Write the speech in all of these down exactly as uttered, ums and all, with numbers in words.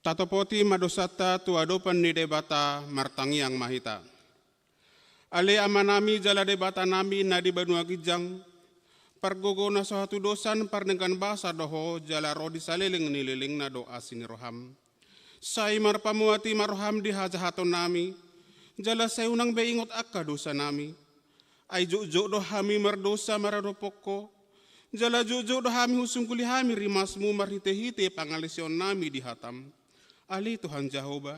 Tatopoti ma dosanta tu adopan ni Debata, martangiang ma hita. Ale Amanami jala Debatanami na di banua ginjang, pargogo na so hatudosan pardenggan basa do Ho jala ro di saleleng ni lelengna do asi ni roham. Sai marpamuati ma roham di hajahatonnami, jala sai unang be ingot angka dosanami. Ai jotjot do hami mardosa maradophon Ho, jala jotjot do hami husungguli hami rimasmu marhitehite pangaleseonnami di hatam. Ale Tuhan Jahowa,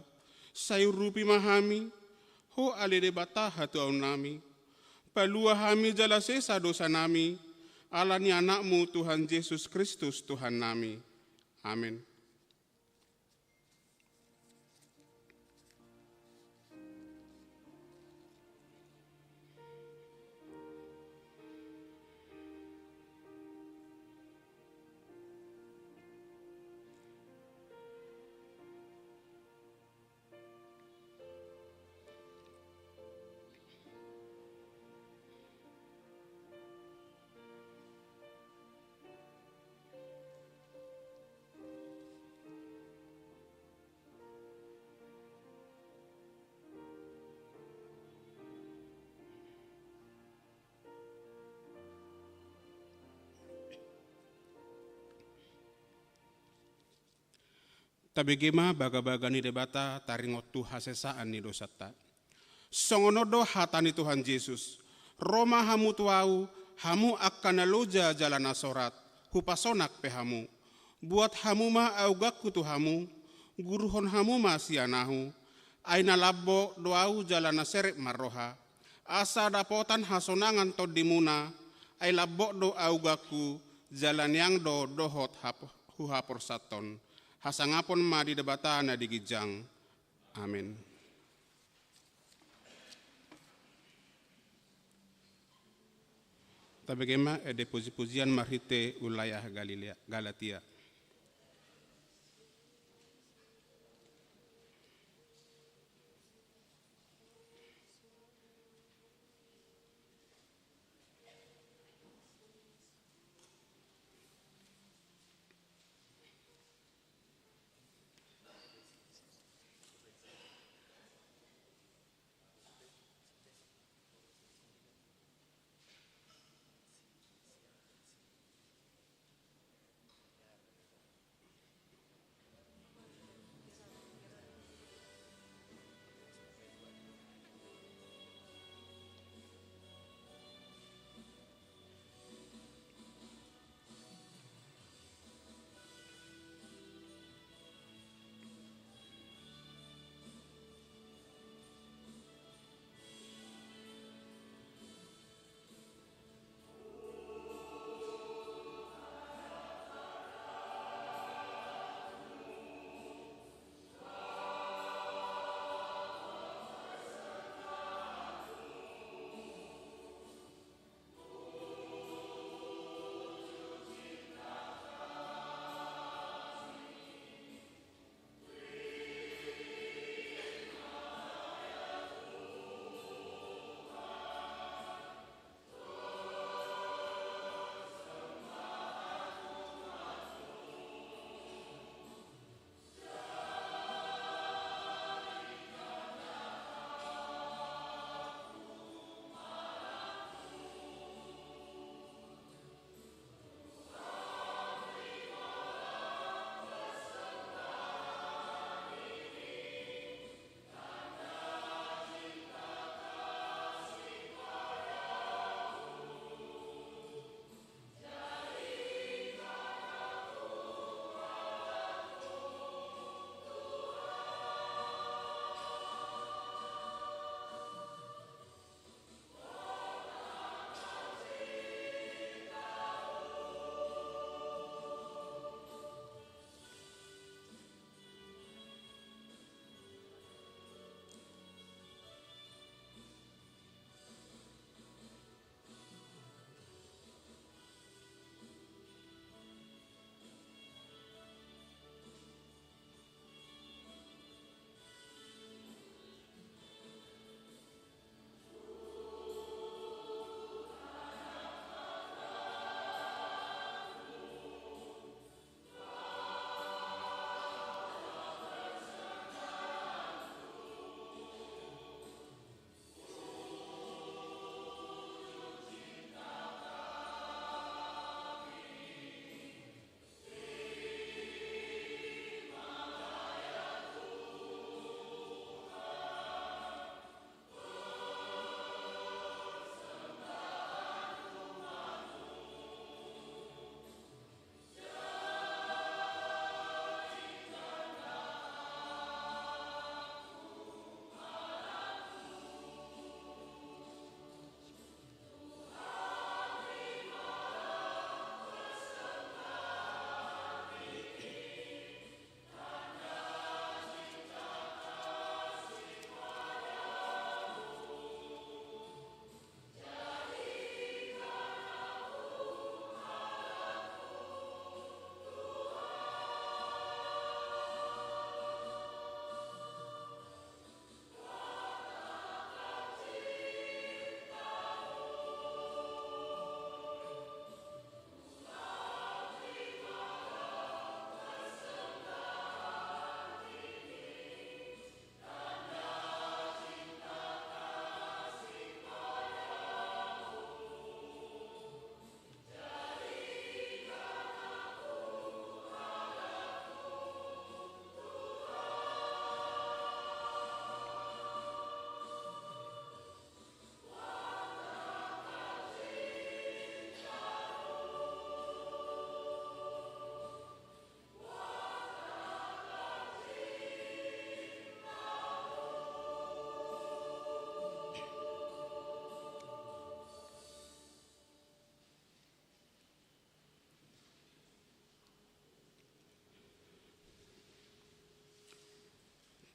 sai urupi ma hami, Ho ale Debata hatuaonnami. Palua hami jala sesa dosanami, ala ni Anakmu Tuhan Jesus Kristus Tuhannami. Amen. Tabege ma bagabaga ni Debata taringot tu hasesaan ni dosanta. Songon on do hata ni Tuhan Jesus: Ro ma hamu tu Ahu, hamu angka na loja jala na sorat, hupasonang pe hamu. Buat hamu ma augangku tu hamu, guruhon hamu ma sian Ahu, ai na lambok do Ahu jala na serep marroha. Asa dapotan hasonangan tondimuna, ai lambok do augangku, jala niang do dohot hap-, huhaporsathon. Hasangapon ma di Debata na di ginjang. Amen. Tabege ma ende pujipujian marhite wilayah Galilea, Galatia.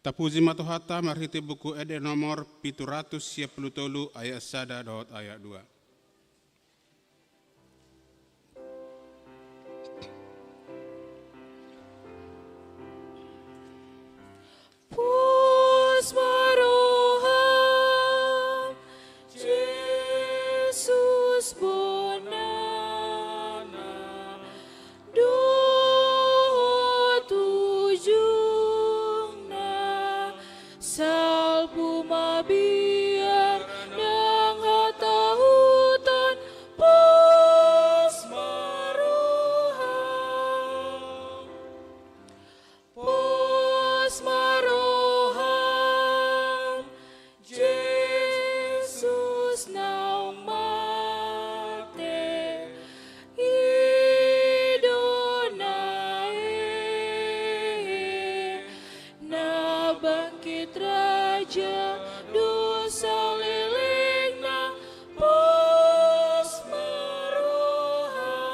Tapuji ma Tuhanta marhite buku ende nomor pitu ratus sia pulu tolu ayat sada dohot ayat dua. Pos ma roham, Jesus bona na dohot ujungna, salpu mabiar nang hatahuton, pos ma roham. Pos ma roham, Jesus naung mate, i do na hehe, na bangkit Raja do salelengna, pos ma roham.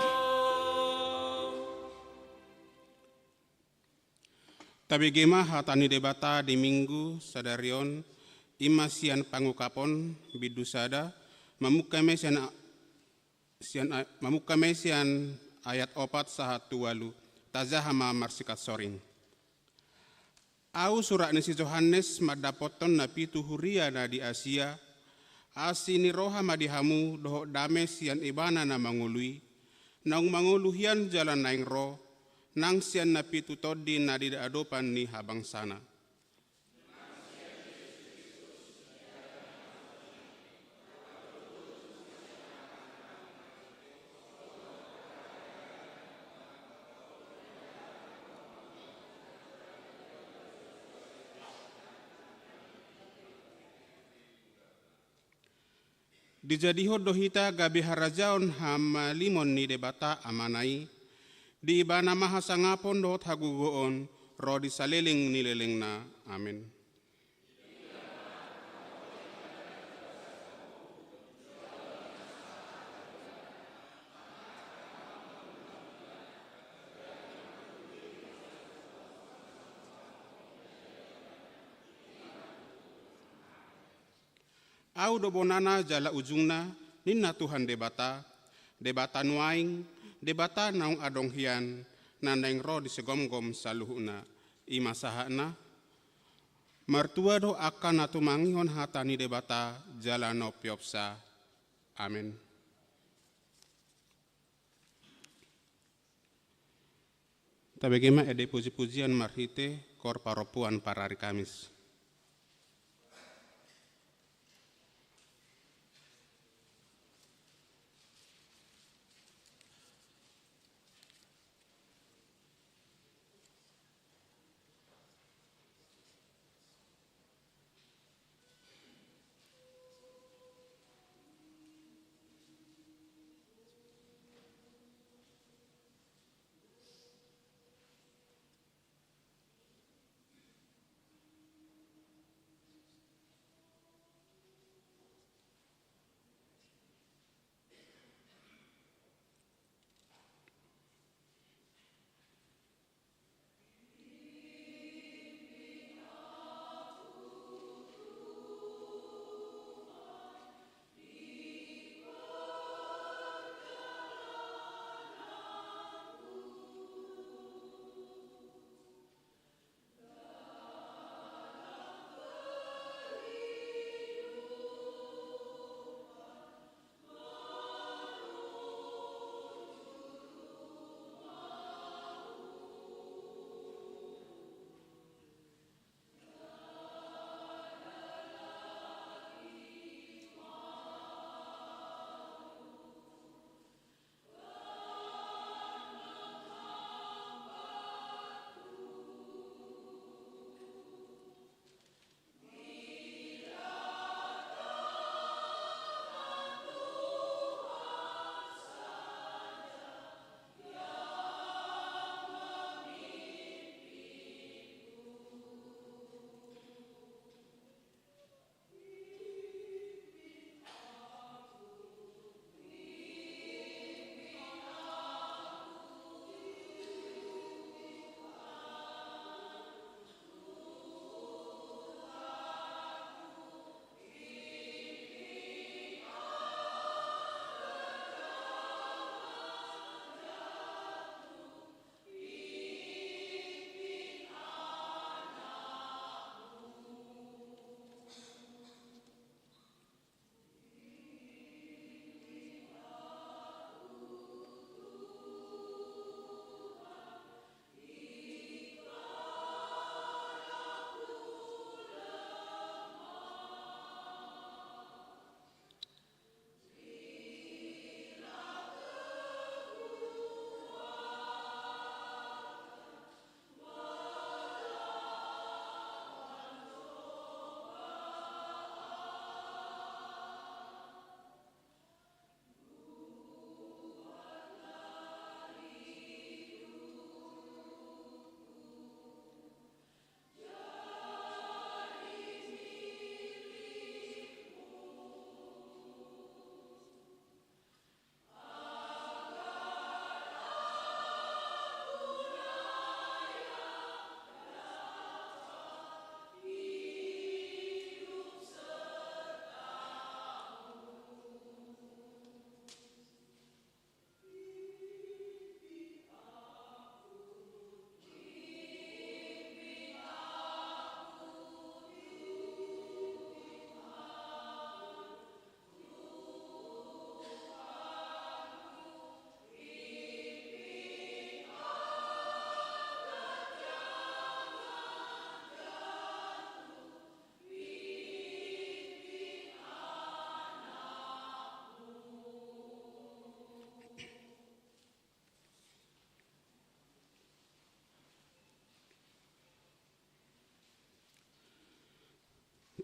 Tabege ma hata ni Debata di Minggu sadari on, i ma sian Pangungkapon bindu sada, mamungka ma i sian a-, sian a-, mamungka ma i sian ayat opat sahat tu ualu, tajaha ma marsikansoring. Ahu surat ni si Johannes mandapothon na pitu huria na di Asia, asi ni roha ma di hamu dohot dame sian Ibana na mangolu i, naung mangolu hian jala naeng ro, nang sian na pitu tondi na di adopan ni habangsana. Dijadihon do hita gabe harajaon hamalimon ni Debata Amana i, di Ibana ma hasangapon dohot hagogoon ro di saleleng ni lelengna. Amen. Ahu do bonana jala ujungna, ninna Tuhan Debata, Debata nuaeng, Debata naung adong hian, na naeng ro di sigomgom saluhutna. I ma sahatna. Martua do angka na tumangihon hata ni Debata jala na umpeopsa. Amen. Tabege ma ende pujipujian marhite kor parompuan parari Kamis.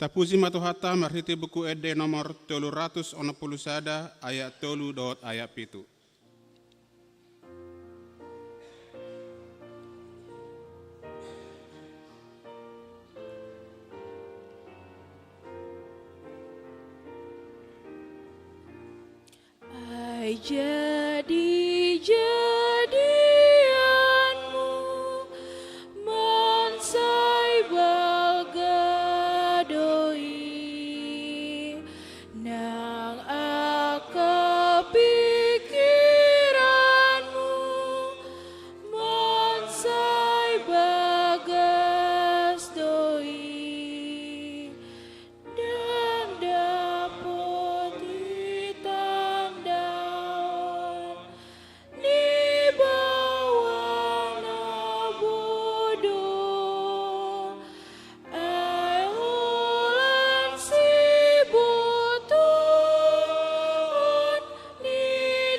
Tapuji ma Tuhanta marhite Buku Ende nomor tolu ratus onom pulu sada, ayat tolu dohot ayat pitu. Ai jadi-jadianmu mansai balga do i, nang angka pingkiranmu mansai bagas do i. Ndang dapot itandaon ni baoa na bodo, ai holan sibotoon ni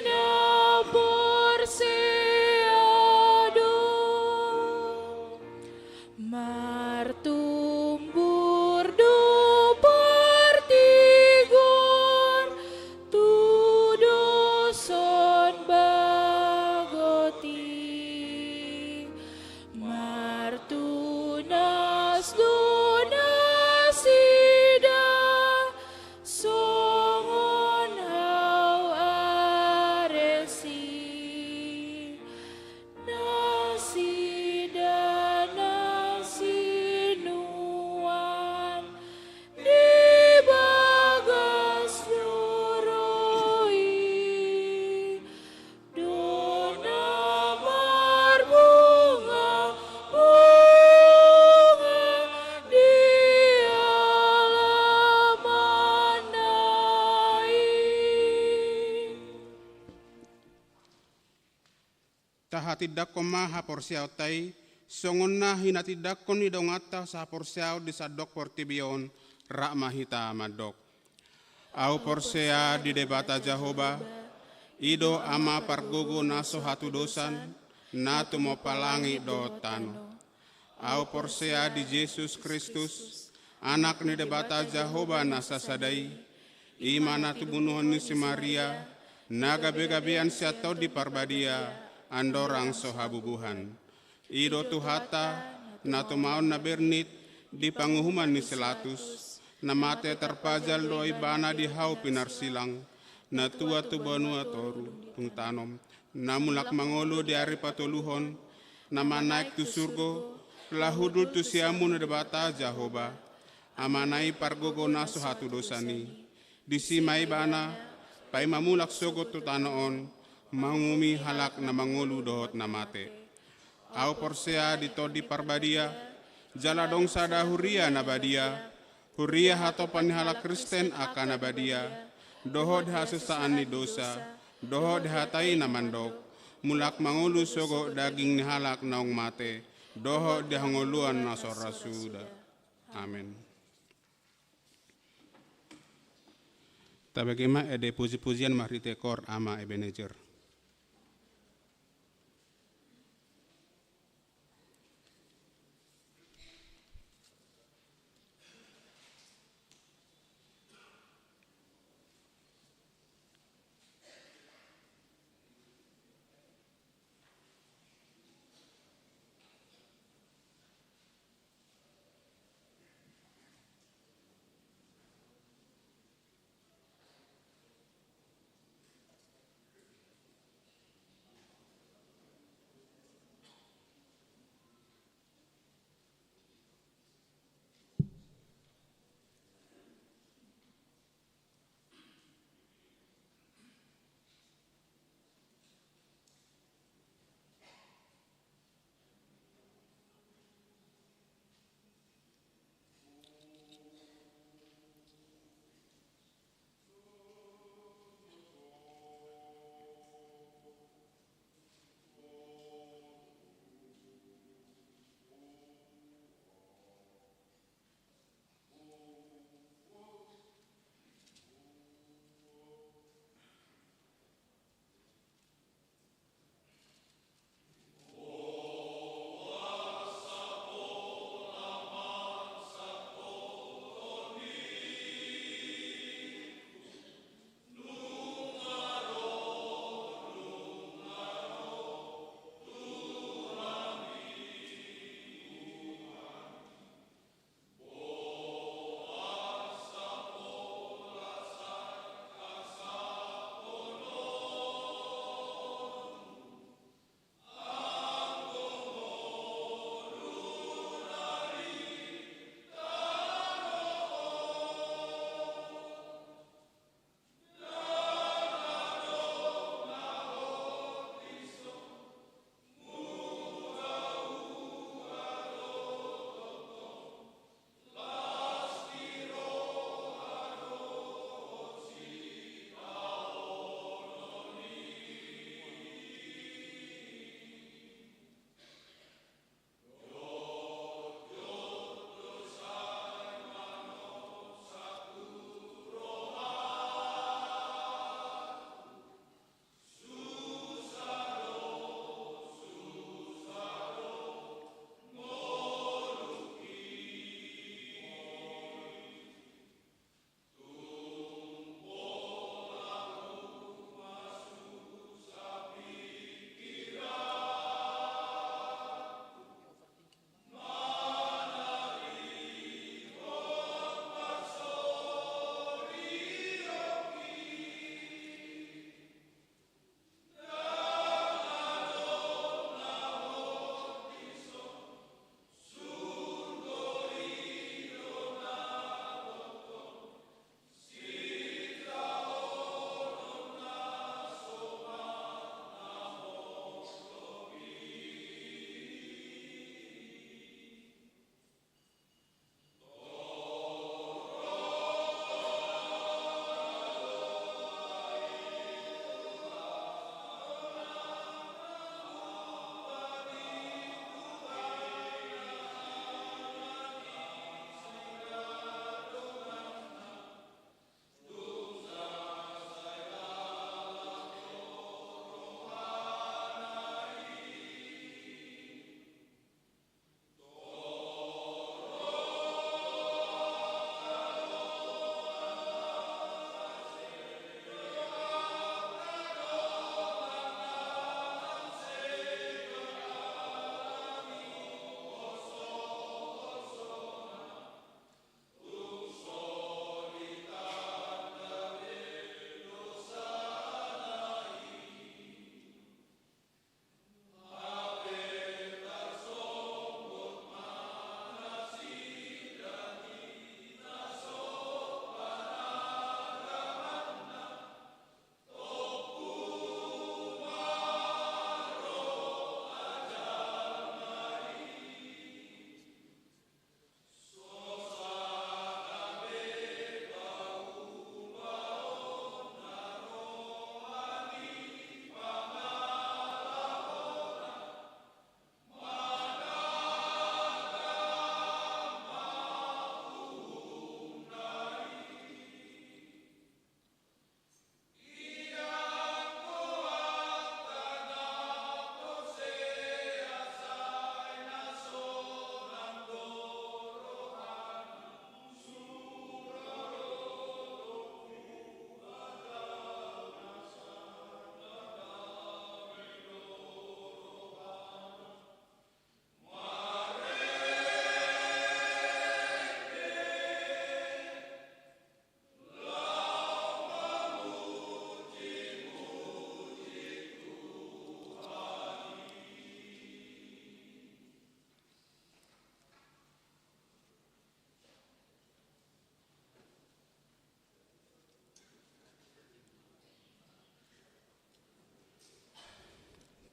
na porsea do. Martumbur do partigor tu doson bagot i, martunas do nasida songon hau ares i. Nasida na sinuan di bagas joro i, do na marbunga-bunga di alamanna i. Tahatindangkon ma haporseaonta i, songon na hinatindangkon ni donganta sahaporseaon di sandok portibi on, rap ma hita mandok. Ahu porsea di Debata Jahowa, i do Ama pargogo na so hatudosan, na tumompa langit dohot tano. Ahu porsea di Jesus Kristus, Anak ni Debata Jahowa na sasada i, i ma na tubunuhon ni si Maria, na gabe-gabean sian Tondi Parbadia, andorang so habubuhan. I do Tuhanta, na tumaon na bernit di panguhuman ni si Latus, na mate tarpajal do Ibana di hau pinarsilang, na tua tu banua toru, dung tano, na mulak mangolu di ari patoluhon, na manaek tu surgo, laho hundul tu siamun ni Debata Jahowa, Amana i pargogo na so hatudosan i. Disi ma Ibana, paima mulak sogot tu tano on, manguhumi halak na mangolu dohot na mate. Ahu porsea di Tondi Parbadia, jala adong sada huria na badia, huria hatopan ni halak Kristen angka na badia, dohot di hasesaan ni dosa, dohot di hata i na mandok, mulak mangolu sogot daging ni halak naung mate, dohot di hangoluan na so ra suda. Amen. Tabege ma ende puji-pujian marhite koor Ama Ebenezer.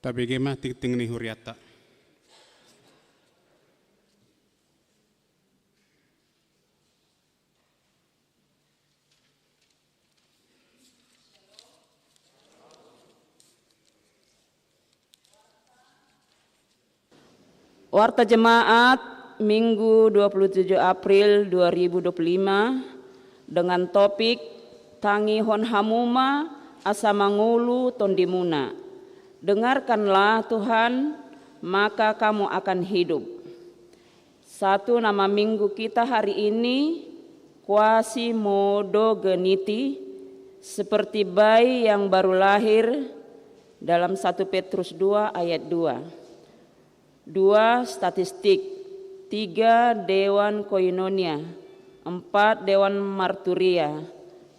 Tabege ma tingting ni hurianta. Warta Jemaat, Minggu dua puluh tujuh April dua ribu dua puluh lima, dengan topik: Tangihon hamu ma asa mangolu tondimuna. Dengarkanlah Tuhan, maka kamu akan hidup. Satu nama Minggu kita hari ini, Quasimodogeniti, seperti bayi yang baru lahir, dalam satu Petrus dua ayat dua. Dua, statistik. Tiga, Dewan Koinonia. Empat, Dewan Marturia.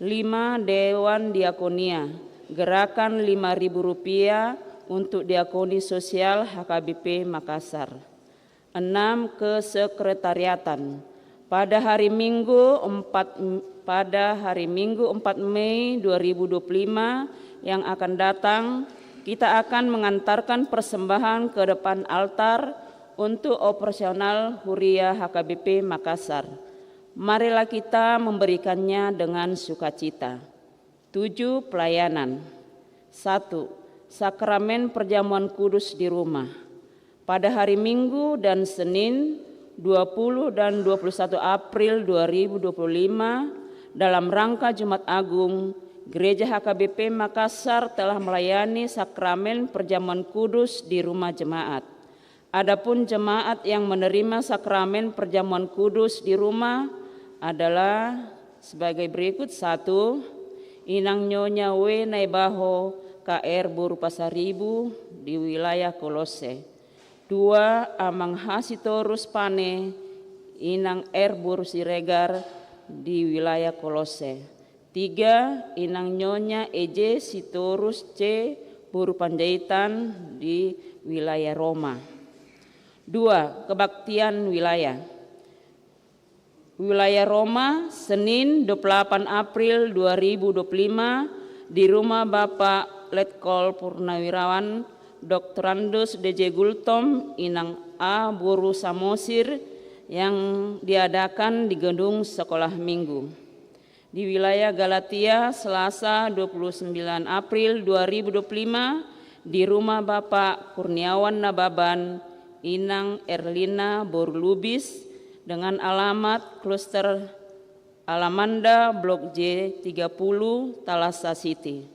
Lima, Dewan Diakonia. Gerakan lima ribu rupiah untuk diakoni sosial H K B P Makassar. Enam, kesekretariatan. Pada hari Minggu empat, pada hari Minggu empat Mei dua ribu dua puluh lima yang akan datang, kita akan mengantarkan persembahan ke depan altar untuk operasional Huria H K B P Makassar. Marilah kita memberikannya dengan sukacita. Tujuh, pelayanan. Satu, Sakramen Perjamuan Kudus di rumah. Pada hari Minggu dan Senin, dua puluh dan dua puluh satu April dua ribu dua puluh lima, dalam rangka Jumat Agung, Gereja H K B P Makassar telah melayani Sakramen Perjamuan Kudus di rumah jemaat. Adapun jemaat yang menerima Sakramen Perjamuan Kudus di rumah adalah sebagai berikut: satu, Inang Nyonya W Naibaho, K R boru Pasaribu, di wilayah Kolose. Dua, Amang H Sitorus Pane, Inang R boru Siregar, di wilayah Kolose. Tiga, Inang Nyonya E J Sitorus C boru Panjaitan, di wilayah Roma. Dua, kebaktian wilayah. Wilayah Roma, Senin, dua puluh delapan April dua ribu dua puluh lima, di rumah Bapak Letkol Purnawirawan Doktorandus D J Gultom, Inang A boru Samosir, yang diadakan di gedung Sekolah Minggu. Di wilayah Galatia, Selasa, dua puluh sembilan April dua ribu dua puluh lima, di rumah Bapak Kurniawan Nababan, Inang Erlina boru Lubis, dengan alamat Kloster Alamanda, Blok J tiga puluh, Thalassa City.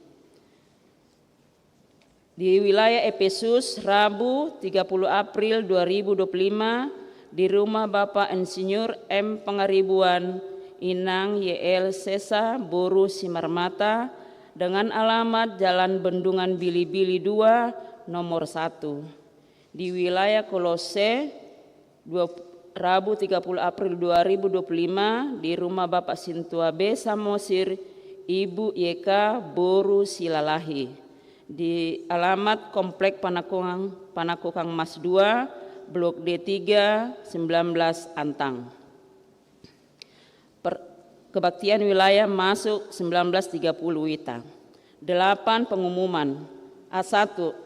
Di wilayah Epesus, Rabu, tiga puluh April dua ribu dua puluh lima, di rumah Bapak Insinyur M Pangaribuan, Inang Y L Sesa boru Simarmata, dengan alamat Jalan Bendungan Bili-bili dua, nomor satu. Di wilayah Kolose, dua, Rabu, tiga puluh April dua ribu dua puluh lima, di rumah Bapak Sintua B Samosir, Ibu Y K boru Silalahi, di alamat Komplek Panakukang, Panakukang Mas dua, Blok D tiga, sembilan belas Antang. Per-, kebaktian wilayah masuk sembilan belas tiga puluh WITA. Delapan, pengumuman. A satu,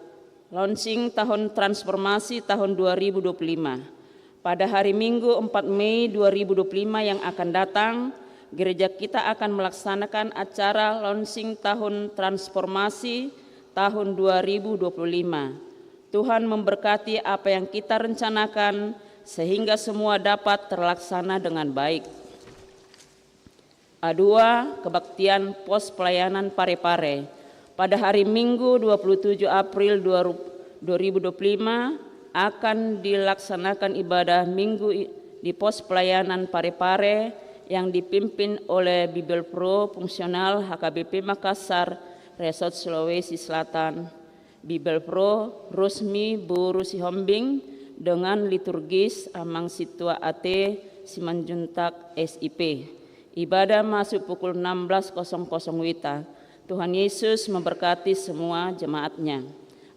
launching tahun transformasi tahun dua ribu dua puluh lima. Pada hari Minggu empat Mei dua ribu dua puluh lima yang akan datang, gereja kita akan melaksanakan acara launching tahun transformasi tahun dua ribu dua puluh lima. Tuhan memberkati apa yang kita rencanakan, sehingga semua dapat terlaksana dengan baik. A dua, kebaktian pos pelayanan Parepare. Pada hari Minggu dua puluh tujuh April dua ru-, dua ribu dua puluh lima akan dilaksanakan ibadah Minggu i-, di pos pelayanan Parepare yang dipimpin oleh Bibelvrouw Fungsional H K B P Makassar, Resort Sulawesi Selatan. Bibelvrouw Rusmi boru Sihombing dengan liturgis Amang Sintua A T Simanjuntak S I P. Ibadah masuk pukul enam belas kosong kosong WITA. Tuhan Yesus memberkati semua jemaatnya.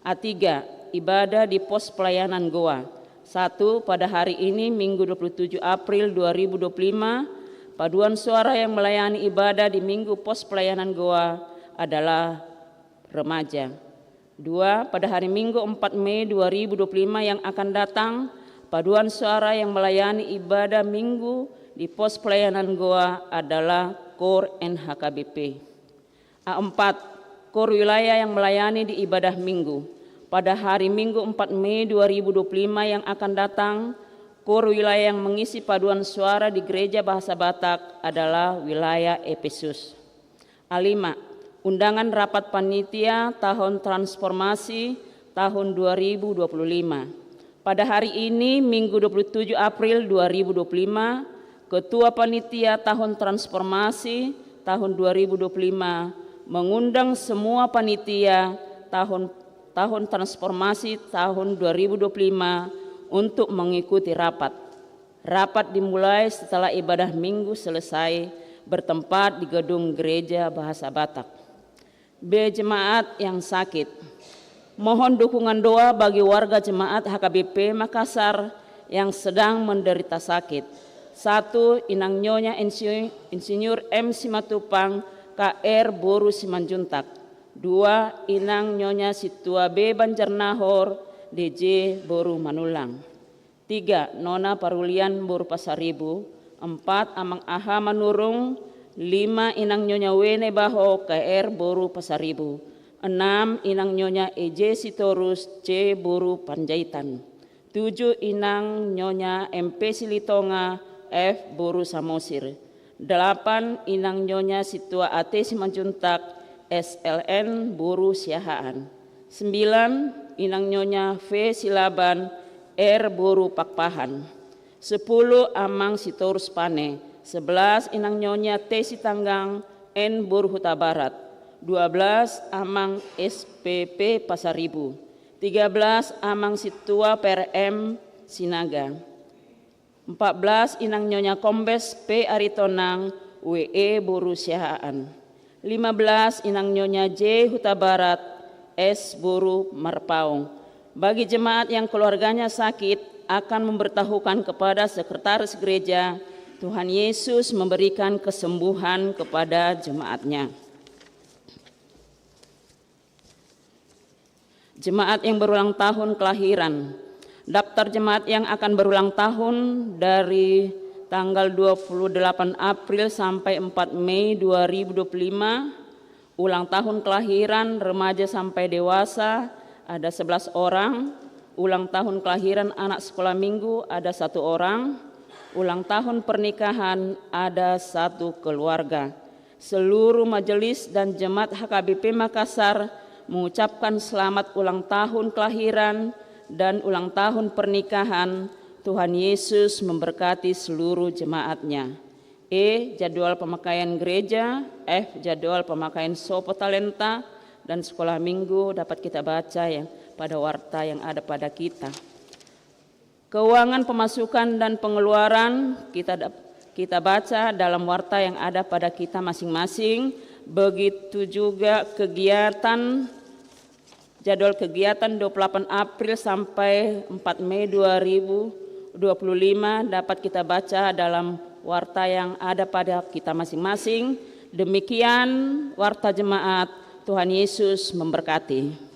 A tiga, ibadah di pos pelayanan Goa. Satu, pada hari ini, Minggu dua puluh tujuh April dua ribu dua puluh lima, paduan suara yang melayani ibadah di Minggu pos pelayanan Goa adalah remaja. Dua, pada hari Minggu empat Mei dua ribu dua puluh lima yang akan datang, paduan suara yang melayani ibadah Minggu di pos pelayanan Goa adalah Kor N H K B P. A empat, Kor Wilayah yang melayani di ibadah Minggu. Pada hari Minggu empat Mei dua ribu dua puluh lima yang akan datang, Kor Wilayah yang mengisi paduan suara di Gereja Bahasa Batak adalah Wilayah Epesus. A lima, undangan rapat panitia tahun transformasi tahun dua ribu dua puluh lima. Pada hari ini, Minggu dua puluh tujuh April dua ribu dua puluh lima, Ketua Panitia Tahun Transformasi tahun dua ribu dua puluh lima mengundang semua panitia tahun, tahun transformasi tahun dua ribu dua puluh lima untuk mengikuti rapat. Rapat dimulai setelah ibadah Minggu selesai, bertempat di gedung Gereja Bahasa Batak. B, jemaat yang sakit. Mohon dukungan doa bagi warga jemaat H K B P Makassar yang sedang menderita sakit. Satu, Inang Nyonya Insi-, Insinyur M Simatupang, K R boru Simanjuntak. Dua, Inang Nyonya Situa B Banjarnahor, D J boru Manulang. Tiga, Nona Parulian boru Pasaribu. Empat, Amang Aha Manurung. Lima, Inang Nyonya Wene Baho, K R boru Pasaribu. Enam, Inang Nyonya E J Sitorus, C boru Panjaitan. Tujuh, Inang Nyonya M P Silitonga, F boru Samosir. Delapan, Inang Nyonya Situa A T Simanjuntak, S L N boru Siahaan. Sembilan, Inang Nyonya V Silaban, R boru Pakpahan. Sepuluh, Amang Sitorus Pane. Sebelas, Inang Nyonya T Sitanggang, N boru Hutabarat. Dua belas, Amang S P P Pasaribu. Tiga belas, Amang Situa P R M Sinaga. Empat belas, Inang Nyonya Kombes P Aritonang, W E boru Siahaan. Lima belas, Inang Nyonya J Hutabarat, S boru Marpaung. Bagi jemaat yang keluarganya sakit, akan memberitahukan kepada sekretaris gereja, Tuhan Yesus memberikan kesembuhan kepada jemaatnya. Jemaat yang berulang tahun kelahiran. Daftar jemaat yang akan berulang tahun dari tanggal dua puluh delapan April sampai empat Mei dua ribu dua puluh lima. Ulang tahun kelahiran remaja sampai dewasa ada sebelas orang. Ulang tahun kelahiran anak sekolah minggu ada satu orang. Ulang tahun pernikahan ada satu keluarga. Seluruh majelis dan jemaat H K B P Makassar mengucapkan selamat ulang tahun kelahiran dan ulang tahun pernikahan. Tuhan Yesus memberkati seluruh jemaatnya. E, jadwal pemakaian gereja. F, jadwal pemakaian sopo talenta dan sekolah minggu dapat kita baca yang pada warta yang ada pada kita. Keuangan pemasukan dan pengeluaran kita dap-, kita baca dalam warta yang ada pada kita masing-masing. Begitu juga kegiatan, jadwal kegiatan dua puluh delapan April sampai empat Mei dua ribu dua puluh lima dapat kita baca dalam warta yang ada pada kita masing-masing. Demikian warta jemaat. Tuhan Yesus memberkati.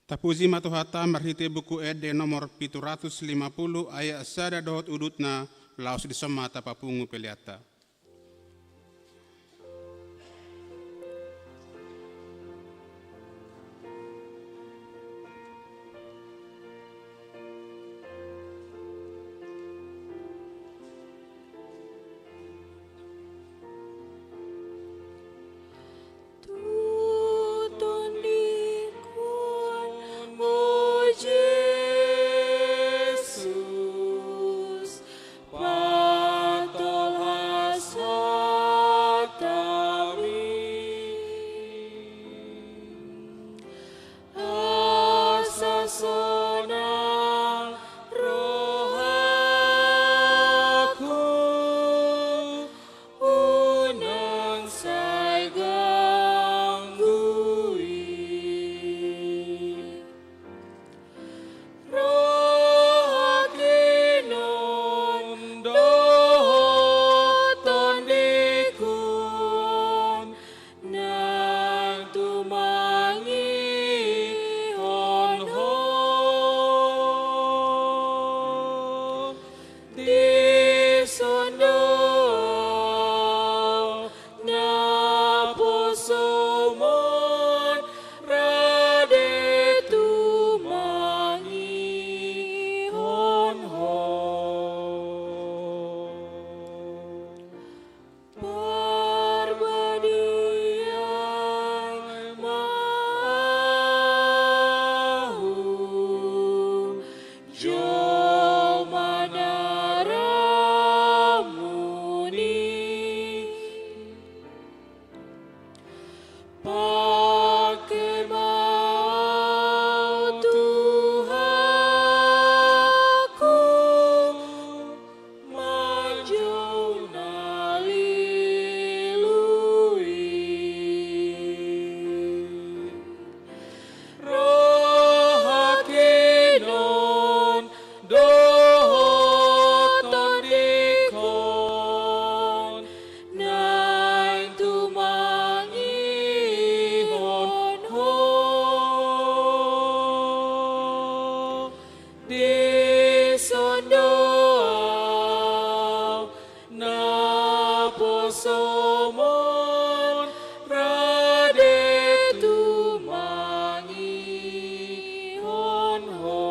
Tapuji ma Tuhanta marhite Buku Ende nomor pitu ratus lima puluh ayat sada dohot udutna, laos dison ma tapapungu peleanta. Somon rade tumangihon ho. Parbadiai ma ahu, jolma na ramuni. Pangke ma ahu, Tuhanku, manjou na lilu i. Roha hinon dohot tondingkon naeng tumangihon ho. Dison do ahu naposomon rade tumangihon ho.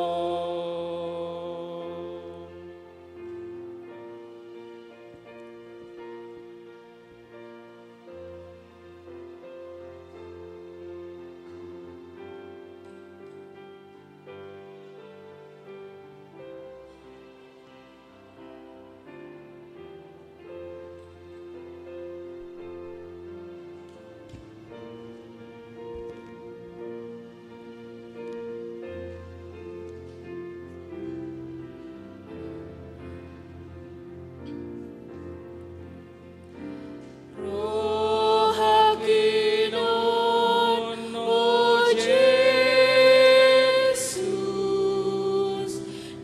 Roha hinon, o Jesus,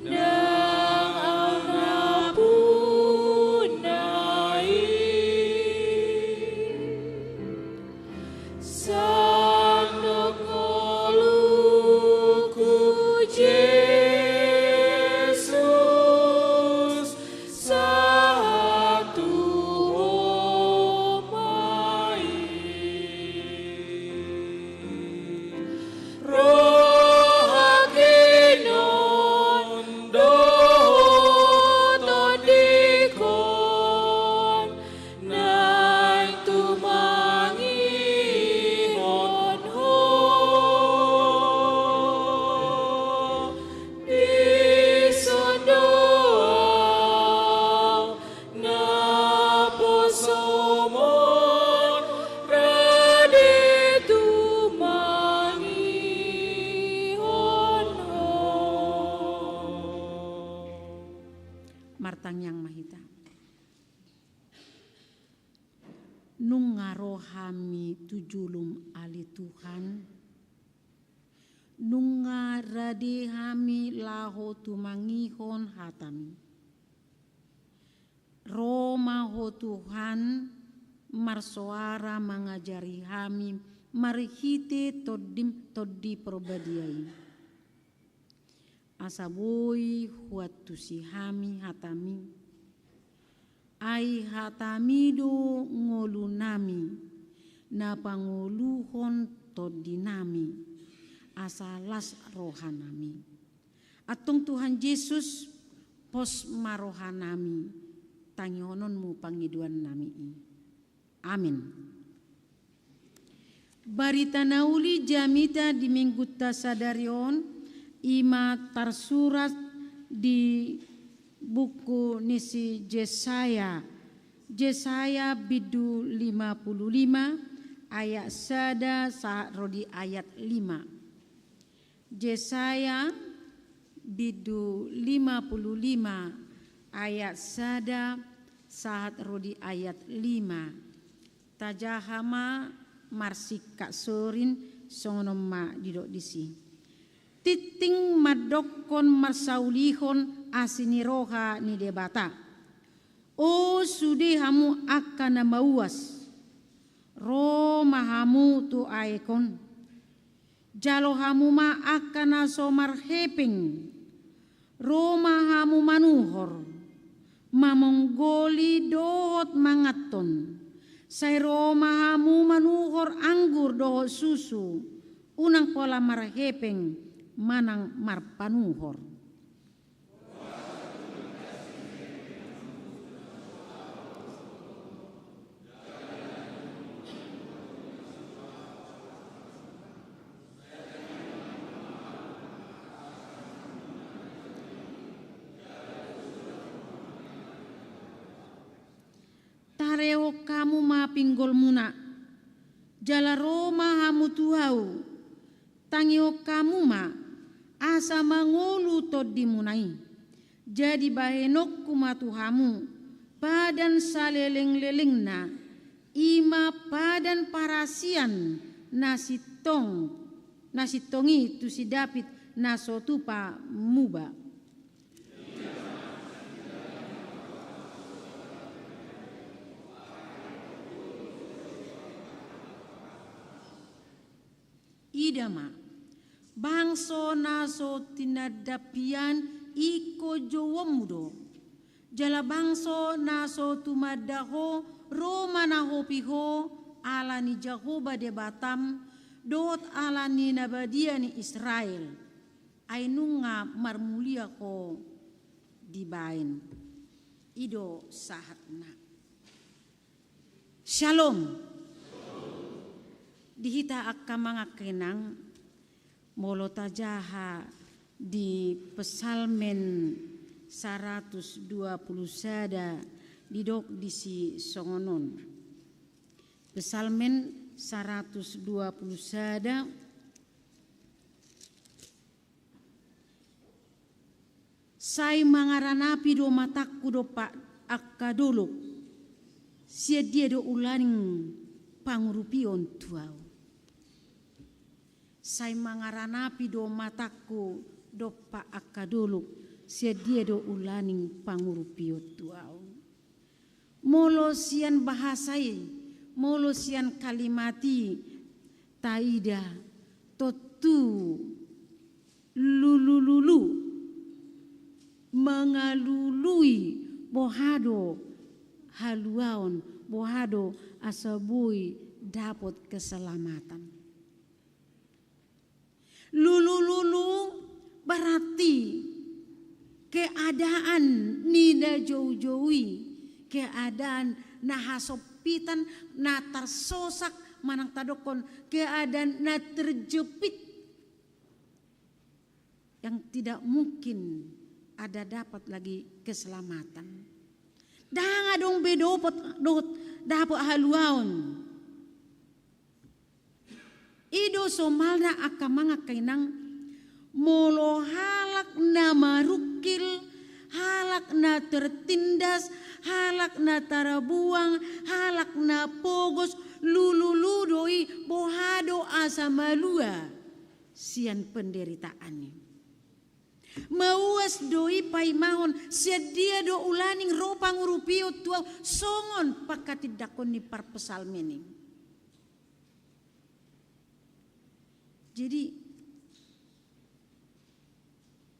ndang ahu nampuna i. Sandok ngolungku, Jesus, sahat tu Ho ma i. Roha hinon dohot tondingkon naeng tumangihon ho. Dison do ahu naposomon rade tumangihon ho. Martangiang ma hita. Nunga ro hami tu jolom, ale Tuhan. Nunga rade hami laho tumangihon hataMi. Ro ma Ho Tuhan, marsoara mangajari hami marhite TondiM, Tondi Parbadia i. Asa boi huantusi hami hataMi. Ai hataMi do ngolunami, na pangoluhon tondinami, asa las rohanami. Antong Tuhan Jesus, pos ma rohanami, tangihononMu pangidoannami i. Amen. Barita na uli jamita di minggunta sadari on, i ma tarsurat di buku ni si Jesaya, Jesaya bindu lima pulu lima, ayat sada sahat ro di ayat lima. Jesaya bindu lima pulu lima ayat sada sahat ro di ayat lima. Tajaha ma marsingkat sorin, songon on ma didok disi. Tingting mandokkon marsaulihon asi ni roha ni Debata. O sude hamu angka na mauas, ro ma hamu tu aek on. Jalo hamu ma angka na so marhepeng, ro ma hamu manuhor, mamonggoli dohot manganhon, Sai ro ma hamu manuhor anggur dohot susu, unang pola marhepeng manang marpanuhor. Tarehon hamu ma pinggolmuna, jala ro ma hamu tu Ahu. Tangihon hamu ma, asa mangolu tondimuna i. Jadi bahenonku ma tu hamu padan salelenglelengna, i ma padan parasian na sintong, na sintong i tu si David na so tupa muba. Ida ma, bangso na so tinandap hian ingkon jouonmu do. Jala bangso na so tumanda ho ro manahopi ho ala ni Jahowa Debatam, dohot ala ni na badia ni Israel. Ai nunga marmulia ho dibaen. I do sahatna. Syalom. Di hita angka amang angka inang, molo tajaha di Psalmen saratus dua pulu sada, didok disi songon on. Psalmen saratus dua pulu sada. Sai mangaranapi do matangku dompak angka dolok, sian dia do ulaning pangurupion tu ahu. Sai mangaranapi do matangku dompak angka dolok, sian dia do ulaning pangurupion tu ahu. Molo sian bahasa i, molo sian kalimat i taida, tontu lulululu, mangalului boha do haluaon, boha do asa boi dapot keselamatan. Lulululu berarti keadaan ni na joujou i, keadaan na hasompitan, na tarsosak, manang tadokkon keadaan na terjepit, yang tidak mungkin ada dapat lagi keselamatan. Ndang adong be dopot, dohot, dapot haluaon. I do somalna angka amang angka inang, molo halak na marungkil, halak na tertindas, halak na tarabuang, halak na pogos, lululu do i boha do asa malua sian penderitaan i. Mauas do i paimahon, sian dia do ulaning ro pangurupion tu ahu, songon pangkatindangkon ni parpsalmen i. Jadi,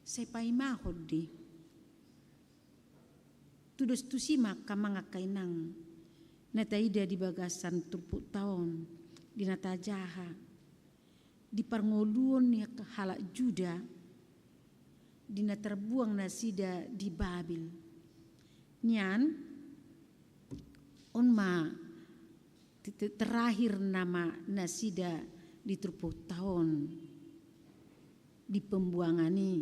sai paimahon do i. Tudos tusi ma angka amang angka inang, na taida di bagasan turpukta on, di na tajaha, di parngoluon ni halak Juda, di na tarbuang nasida di Babel. Nian, on ma te-, te-, terakhir nama nasida di turpukta on, di pembuangan i,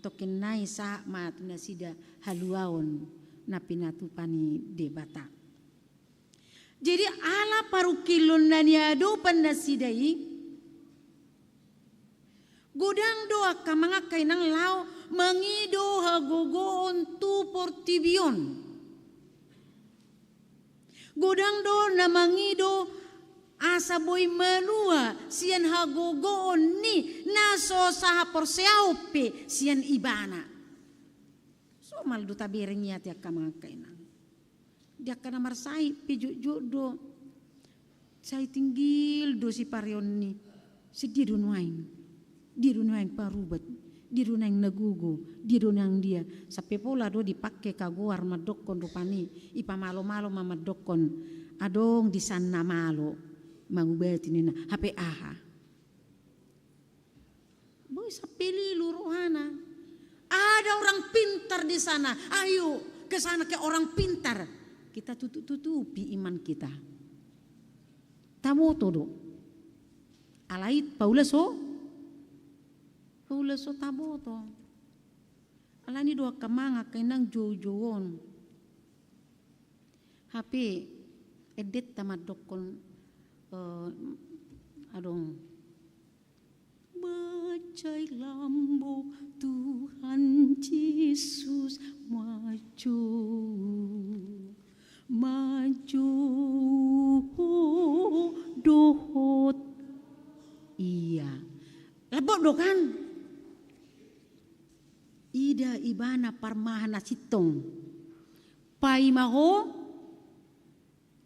tongkin nai sahat ma tu nasida haluaon na pinatupa ni Debata. Jadi ala parungkilon na niadopan nasida i, godang do angka amang angka inang laho mangido hagogoon tu portibi on. Godang do na mangido asa boi malua sian hagogoon ni na so sahaporseaon pe sian ibana. Somal do tabereng i ate angka amang angka inang. Di angka na marsahit pe jotjot do. Sai tinggil do sipareon ni. Sian dia do nuaeng. Dia do nuaeng parubat. Dia do nuaeng na gogo. Dia do nuaeng dia. Sampe pola do dipangke kagoar mandokkon rupani. Ipamalomalo ma mandokkon. Adong di sana malo mangubati ninna, hape aha? Boi sampe lilu rohana. Ada orang pintar di sana. Ayo ke sana ke orang pintar. Kita tutup-tutupi iman kita. Taboto do. Alai paula so, paula so taboto. Alani do angka amang angka inang joujou on. Hape endenta mandokkon, eh, adong. Baca i lambok Tuhan Jesus maju, maju dohot. Iya. Lambok do kan? Ida ibana parmahan na sintong. Paima ho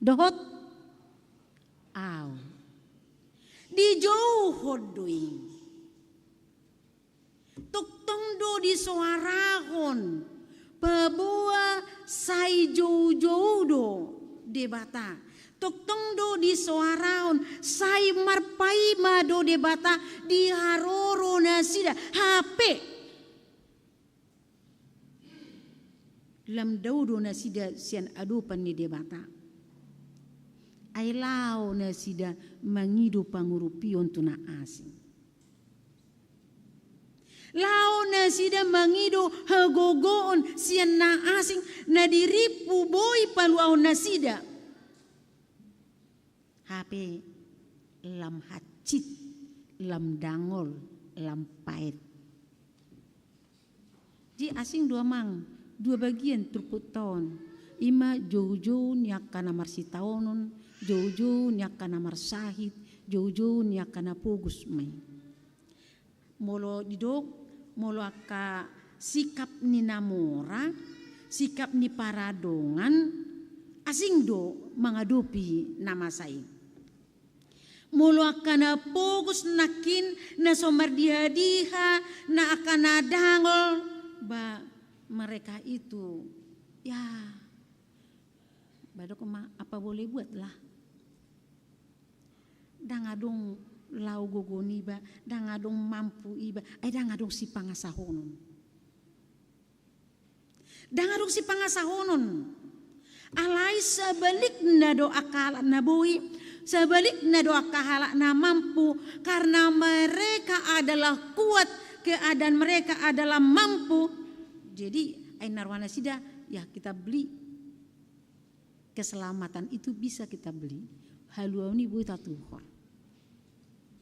dohot au. Dijouhon do i. Tongtong do disoarahon. Paboa sai joujou do Debata. Tongtong do disoarahon, sai marpaima do Debata di haroro nasida. Hape lam dao do nasida sian adopan ni Debata. Ai laho nasida mangido pangurupion tu na asing. Laho nasida mangido hagogoon sian na asing na dirimpu boi paluahon nasida. Hape lam hansit, lam dangol, lam paet. Jadi asing do amang, dua bagian turpukta on. Ima joujou ni angka na marsitaonon, joujou ni angka na marsahit, joujou ni angka na pogos ma i. Molo didok, molo angka sikap ni na mora, sikap ni paradongan, asing do mangadopi na masa i. Molo angka na pogos nangkin, na so mardiha-diha, na angka na dangol, ba mereka itu, ya, ba dok ma, apa boleh buatlah. Ndang adong lao gogo niba, ndang adong mampu iba, ai ndang adong sipangasahonon. Ndang adong sipangasahonon. Alai sebalikna do angka halak na boi, sebalikna do angka halak na mampu, karena mereka adalah kuat, keadaan mereka adalah mampu. Jadi ai na roha nasida, ya kita beli. Keselamatan itu bisa kita beli. Haluaon i boi tatuhor.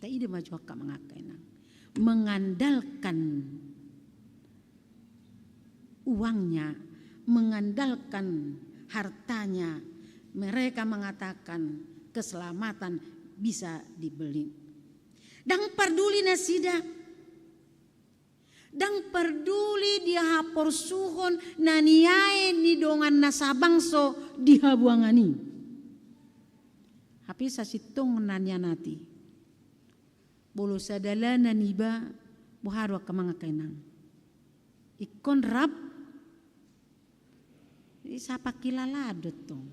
Taida ma jo angka amang angka inang. Mengandalkan uangnya, mengandalkan hartanya, mereka mengatakan keselamatan bisa dibeli. Ndang parduli nasida. Ndang parduli di haporsuhon na niae ni dongan na sabangso di habuangan i. Hape sasintongna nian ate. Molo sadalanan iba, boha do angka amang angka inang. Ingkon rap i sapangkilalaan do tong.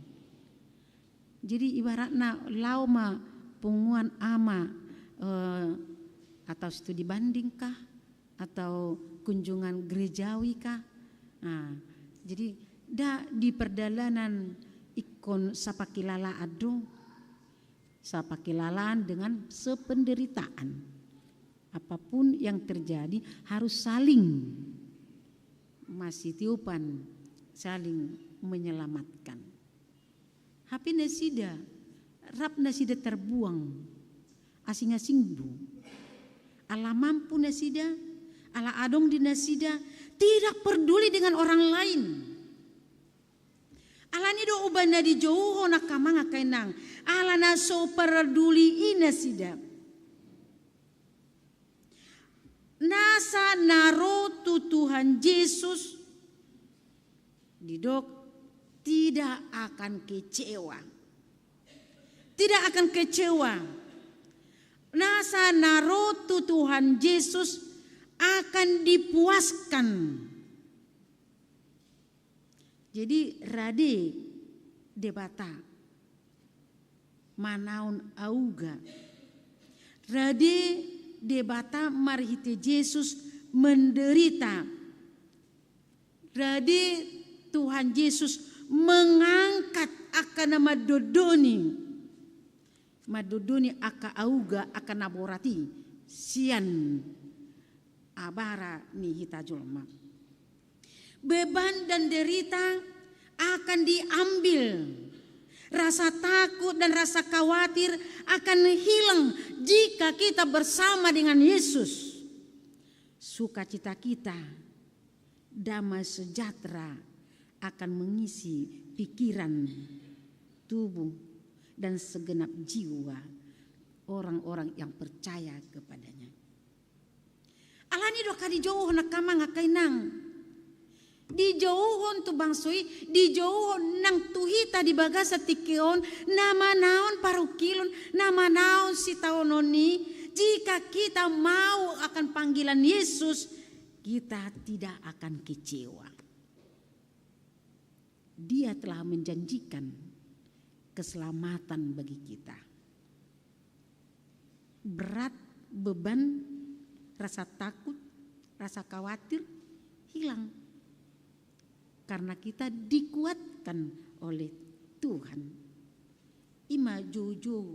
Jadi ibaratna laho ma punguan ama, eh, atau studi banding kah, atau kunjungan gerejawi kah. Nah, jadi nda di pardalanan ingkon sapangkilalaan do, sapangkilalaan dengan sependeritaan. Apapun yang terjadi harus saling masih tiupan, saling menyelamatkan. Hape nasida, rap nasida terbuang, asing-asing do. Ala mampu nasida, ala adong di nasida, tidak perduli dengan orang lain. Alani do umbahen na dijouhon angka amang angka inang, ala na so parduli i nasida. Nasa na ro tu Tuhan Jesus didok tidak akan kecewa. Tidak akan kecewa. Nasa na ro tu Tuhan Jesus akan dipuaskan. Jadi rade Debata. manaon auga. Rade Debata marhite Jesus menderita. Rade Tuhan Jesus mengangkat angka na mandondoni, mandondoni angka auga, angka na borat i sian abara ni hita jolma. Beban dan derita akan diambil. Rasa takut dan rasa khawatir akan hilang jika kita bersama dengan Yesus. Sukacita kita, damai sejahtera akan mengisi pikiran, tubuh, dan segenap jiwa orang-orang yang percaya kepada-Nya. Alani do angka dijouhon angka amang angka inang. Dijouhon tu bangso i, dijouhon nang tu hita di bagasan tingki on, na manaon parungkilon, na manaon sitaonon i, jika kita mau akan panggilan Yesus, kita tidak akan kecewa. Dia telah menjanjikan keselamatan bagi kita. Berat, beban, rasa takut, rasa khawatir hilang. Karena kita dikuatkan oleh Tuhan. I ma joujou,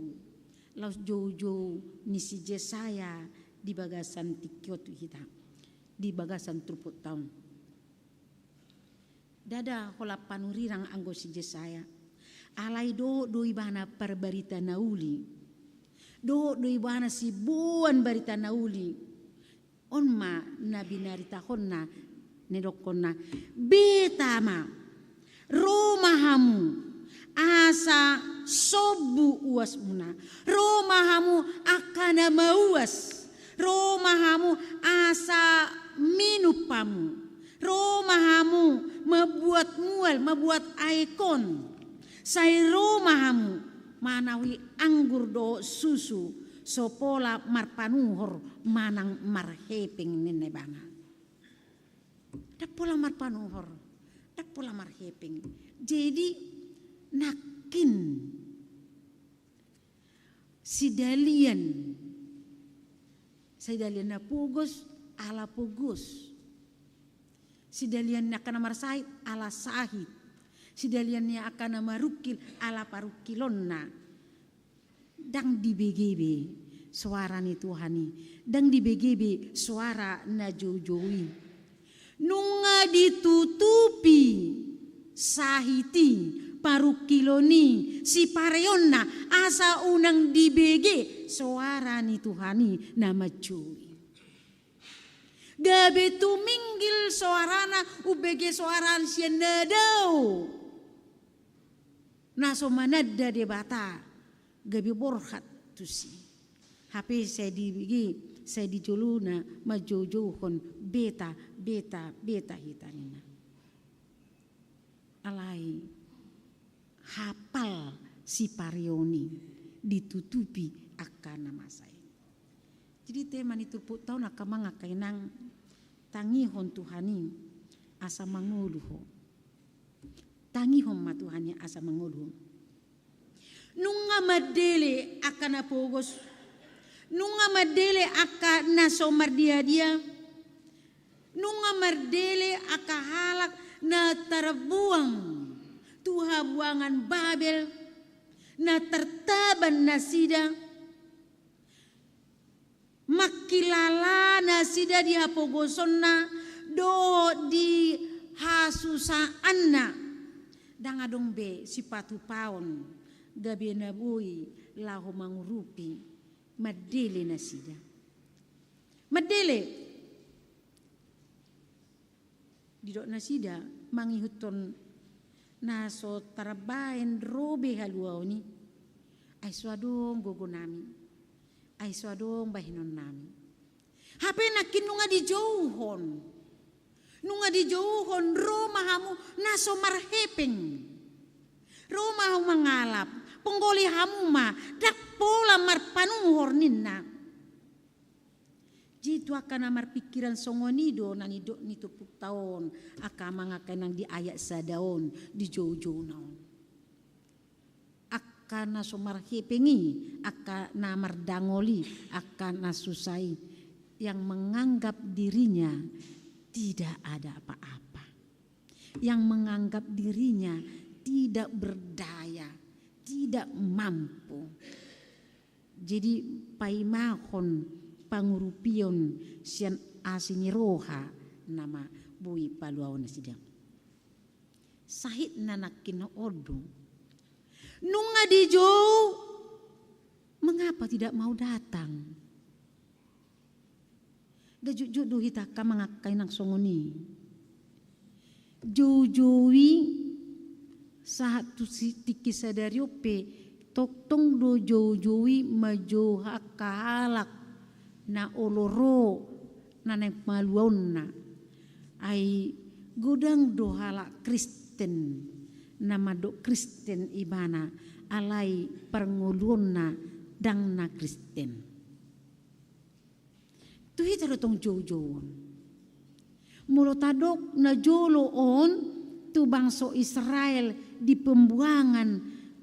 laos joujou ni si Jesaya di bagasan tingki on tu hita, di bagasan turpukta on. Ndada holan panurirang anggo si Jesaya. Alai dohot do ibana parbarita na uli. Dohot do ibana siboan barita na uli. On ma na binaritahonna, na nidokkonna: Beta ma, ro ma hamu, asa sombu uasmuna. Ro ma hamu angka na mauas. Ro ma hamu asa minum hamu. Ro ma hamu mambuat mual, mambuat aek on. Sai ro ma hamu manaui anggur dohot susu, so pola marpanuhor manang marhepeng, ninna ibana. Ndang pola marpanuhor, ndang pola marhepeng. Jadi nangkin sidalian, sidalian na pogos ala pogos. Sidalian ni angka na marsahit ala sahit. Sidalian ni angka na marungkil ala parungkilonna. Ndang dibege be soara ni Tuhan i. Ndang dibege be soara na joujou i. Nunga ditutupi sahit i, parungkilon i, sipareonna, asa unang dibege soara ni Tuhan i na manjou i. Gabe tuminggil soarana, umbege soarana sian na dao. Na so mananda Debata, gabe borhat tusi. Hape sai dibege, sai di jolona manjoujouhon: Beta, beta, beta hita, ninna. Alai hapal sipareon i, ditutupi angka na masa i. Jadi tema ni turpukta on angka amang angka inang, tangihon Tuhan i asa mangolu ho. Tangihon ma Tuhan i asa mangolu ho. Nunga mandele angka na pogos, nunga mandele angka na so mardiadia, nunga mandele angka halak na tarbuang tu habuangan Babel, na tartaban nasida, mangkilala nasida di hapogosonna dohot di hasusaanna. Ndang adong be sipatupaon gabe na boi laho mangurupi, mandele nasida. Mandele. Didok nasida mangihuthon na so tarbaen ro be haluaon i, ai so adong gogonami, ai so adong bahenonnami. Hape nangkin nunga dijouhon, nunga dijouhon: Ro ma hamu na so marhepeng, ro ma hamu mangalap, ponggoli hamu ma, ndang pola marpanuhor, ninna. Jadi tu angka na marpingkiran songon i do na nidok ni turpukta on, angka amang angka inang, di ayat sada on, di joujouna on. Angka Angka na so marhepeng i, angka na mardangol i, angka na susah i, yang menganggap dirinya tidak ada apa-apa, yang menganggap dirinya tidak berdaya, tidak mampu. Jadi, paimahon pangurupion sian asi ni roha nama boi paluaon nasida. Sahitna nangkin on do. Nunga dijou, mengapa tidak mau datang? Nda jotjot do hita angka amang angka inang songon i. Joujou i sahat tu si-, tingki sadari on pe, tongtong do joujou i manjou angka halak na olo ro na naeng paluaonna. Ai godang do halak Kristen na mandok Kristen ibana, alai parngoluonna ndang na Kristen. Tu hita do tong joujou on. Molo tadok najolo on tu bangso Israel di pembuangan,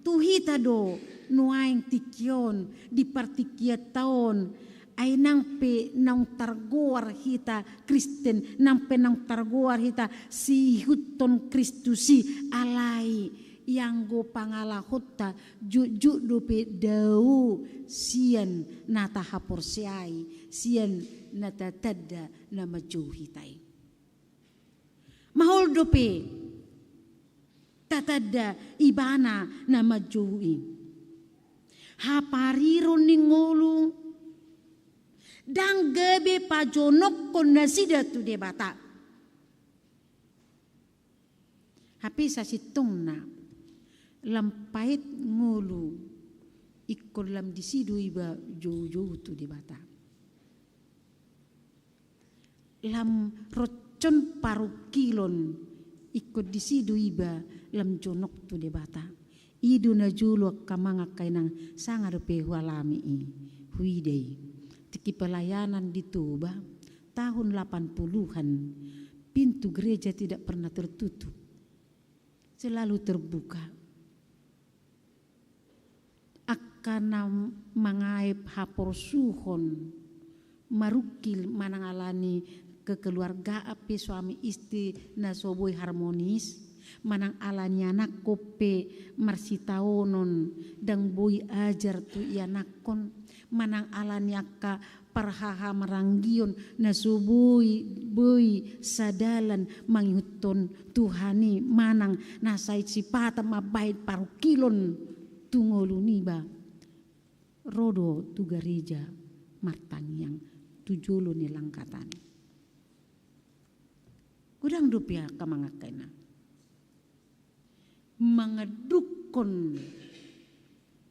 tu hita do nuaeng tingki on, di partingkianta on, ai nang pe naung targoar hita Kristen, nang pe naung targoar hita siihuthon Kristus i, alai ianggo pangalahonta jotjot dope dao sian na tahaporseai, sian na tatanda na manjou hita i. Maol dope tatanda ibana na manjou i. Hapariron ni ngolu, ndang gabe pajonokhon nasida tu Debata. Hape sasintongna, lam paet ngolu, ingkon lam disi do iba joujou tu Debata. Lam roncon parungkilon, ingkon disi do iba lam jonok tu Debata. I do najolo angka amang angka inang, sanga dope hualami i, huida i. Tingki pelayanan di Toba, tahun delapan puluhan, pintu gereja tidak pernah tertutup. Selalu terbuka. Angka na mangae haporsuhon, marungkil manang alani kekeluargaan pe suami istri na so boi harmonis, manang alani anakhon pe marsitaonon, ndang boi ajar tu ianakhon, manang alani angka parhahamaranggion na so boi, boi sadalan mangihuthon Tuhan i, manang na sai sipata mambahen parungkilon tu ngolu niba. Ro do tu gareja martangiang tu jolo ni langkatan i. Godang dope angka amang angka inang mangandukhon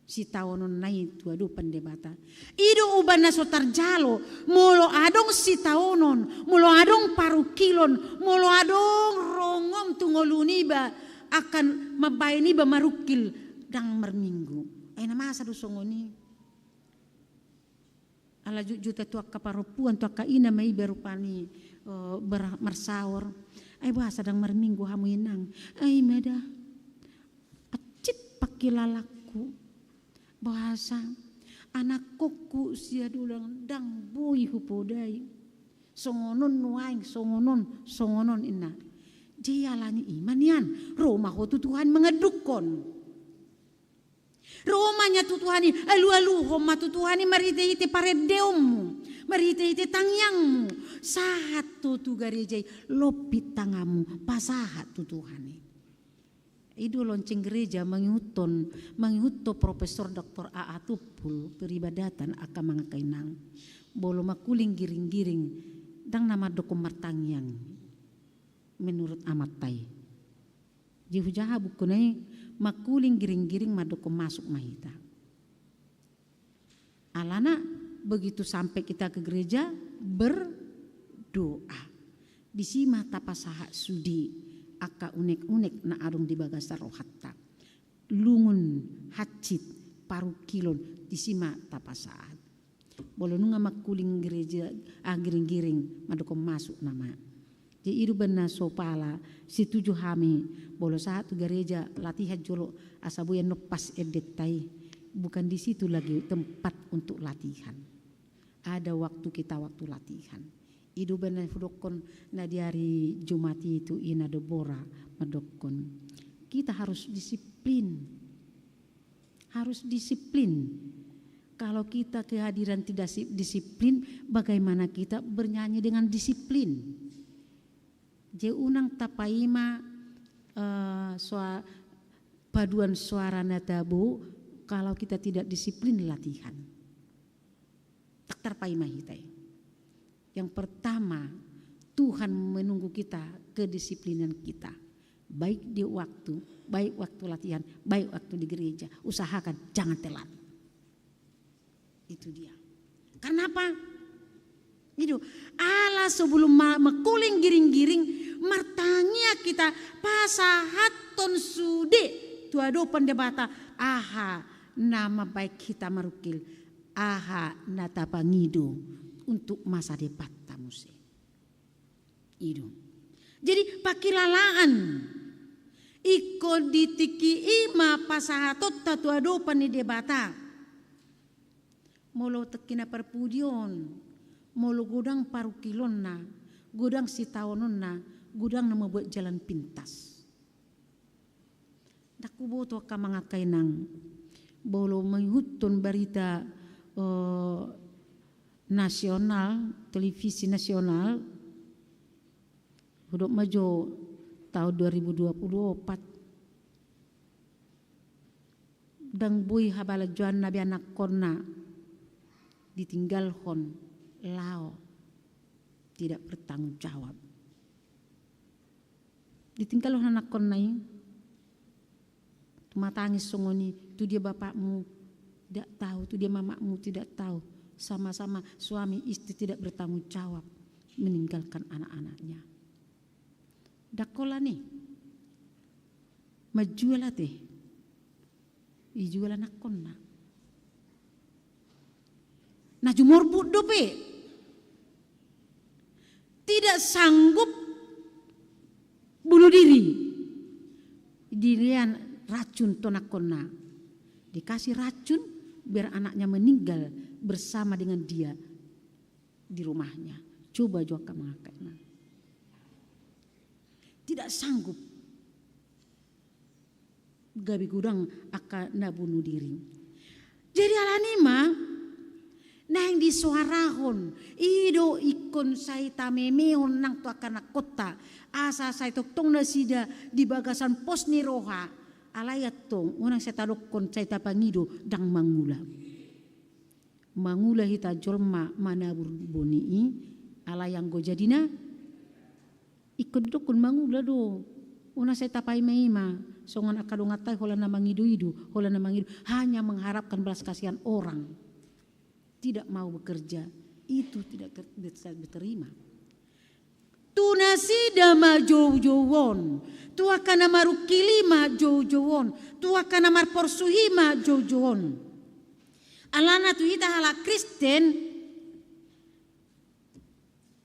sitaononna i tu adopan Debata. I do umbahen na so tarjalo, molo adong sitaonon, molo adong parungkilon, molo adong rongom tu ngolu niba, angka mambahen iba marungkil ndang marminggu. Ai na masa do songon i. Ala jotjot tu angka parompuan, tu angka ina ma iba rupani, eh, ber-, marsaor. Ai boasa ndang marminggu hamu inang? Ai mada. Hansit pangkilalangku. Boasa? Anakhonhu sia dulang ndang boi hupodai. Songon on nuaeng, songon on, songon on inna. Jadi alani i ma nian, ro ma ho tu Tuhan mangandukhon. Ro ma nian tu Tuhan i, alualuhon ma tu Tuhan i marhitehite parendeonmu, marhitehite tangiangmu, sahat tu, tu gareja i, lompit tanganmu, pasahat tu Tuhan i. I do lonceng gereja mangihuthon, mangihuthon Profesor Doktor A A Tumpul, peribadatan angka amang angka inang. Molo mangkuling giring-giring, ndang na mandokhon martangiang, menurut amanta i. Jadi hujaha buku na i, mangkuling giring-giring mandokhon masuk ma hita. Alana begitu sampai kita ke gereja, berdoa. Disi ma tapasahat sude angka unek-unek na adong di bagasan rohanta. Lungun, hansit, parungkilon, disi ma tapasahat. Molo nunga mangkuling gereja, ah, giring-giring, mandokhon masuk nama. Jadi i do umbahen na so pala setuju hami, molo sahat tu gareja latihan jolo asa boi annon pas endenta i. Bukan di situ lagi tempat untuk latihan. Ada waktu kita waktu latihan. I do umbahen na hudokkon na di ari Jumat i tu Ina Debora mandokkon. Kita harus disiplin. Harus disiplin. Kalau kita kehadiran tidak si-, disiplin, bagaimana kita bernyanyi dengan disiplin? Jadi unang tapaima, eh, soa-, paduan suara na tabo kalau kita tidak disiplin latihan. Tak tarpaima hita i. Yang pertama, Tuhan menunggu kita, kedisiplinan kita. Baik di waktu, baik waktu latihan, baik waktu di gereja. Usahakan jangan telat. Itu dia. Karena apa? Itu. Ala sebelum ma-, mangkuling giring-giring, martangiang hita pasahathon sude tu adopan Debata, aha na mambahen hita marungkil, aha na tapangido untuk masa depanta muse. I do. Jadi, pangkilalaan. Ingkon di tingki i ma pasahatonta tu adopan ni Debata. Molo tingki na parpudi on, molo godang parungkilonna, godang sitaononna, godang na mambuat jalan pintas. Ndang huboto angka amang angka inang, molo mangihuthon barita, eh, nasional, televisi nasional, hudok ma jo taon dua ribu dua puluh opat. Ndang boi habalanjoanna be anakkonna, ditinggalhon laho, tidak bertanggung jawab. Ditinggalhon anakkonna i, tumatangis songon i, tu dia bapakmu, tidak tahu, tu dia mamakmu, tidak tahu. Sama-sama suami istri tidak bertanggung jawab meninggalkan anak-anaknya. Ndang holan i, manjual ate. Ijual anakkonna. Na jumorbut dope. Tidak sanggup bunuh diri. Dilehon racun tu anakkonna. Dikasih racun biar anaknya meninggal bersama dengan dia di rumahnya. Coba jo angka amang angka inang. Tidak sanggup. Gabe godang angka na bunuh diri. Jadi alani i ma naeng disoarahon, i do ingkon sai tamemehon nang tu angka anakkonta, asa sai tongtong nasida di bagasan pos ni roha. Alai antong unang sai tadokkon sai tapangido ndang mangula. Mangula hita jolma manabur boni i, alai anggo jadina ingkon didokkon mangula do. Unang sai tapaimaima songon angka donganta i holan na mangidoido, holan na mangido, hanya mengharapkan belas kasihan orang. Tidak mau bekerja, itu tidak ter-, bisa diterima. Tu nasida ma joujou on, tu angka na marungkil i ma joujou on, tu angka na marporsu i ma joujou on. Alana tu hita halak Kristen,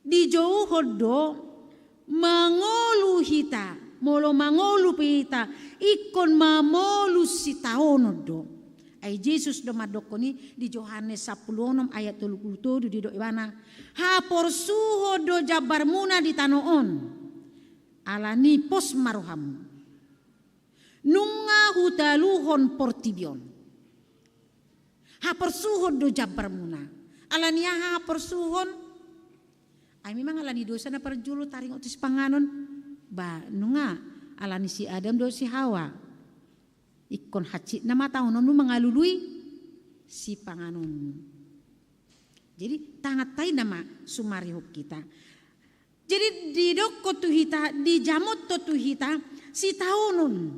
dijouhon do mangolu hita, molo mangolu pe hita, ingkon mamolus sitaonon do. Ai Jesus do mandokkon i di Johannes sampulu onom ayat tolu pulu tolu, didok ibana, haporsuhon do jambarmuna di tano on, alani pos ma rohamu. Nunga hutaluhon portibi on. Haporsuhon do jambarmuna. Alani aha haporsuhon? Ai memang alani dosa na parjolo taringot tu sipanganon. Ba, nunga alani si Adam dohot si Hawa. Ingkon hansitna ma taononmu mangalului sipanganonmu. Jadi, tanganta i nama sumarihon hita. Jadi, didokkon tu hita, dijamothon tu hita sitaonon.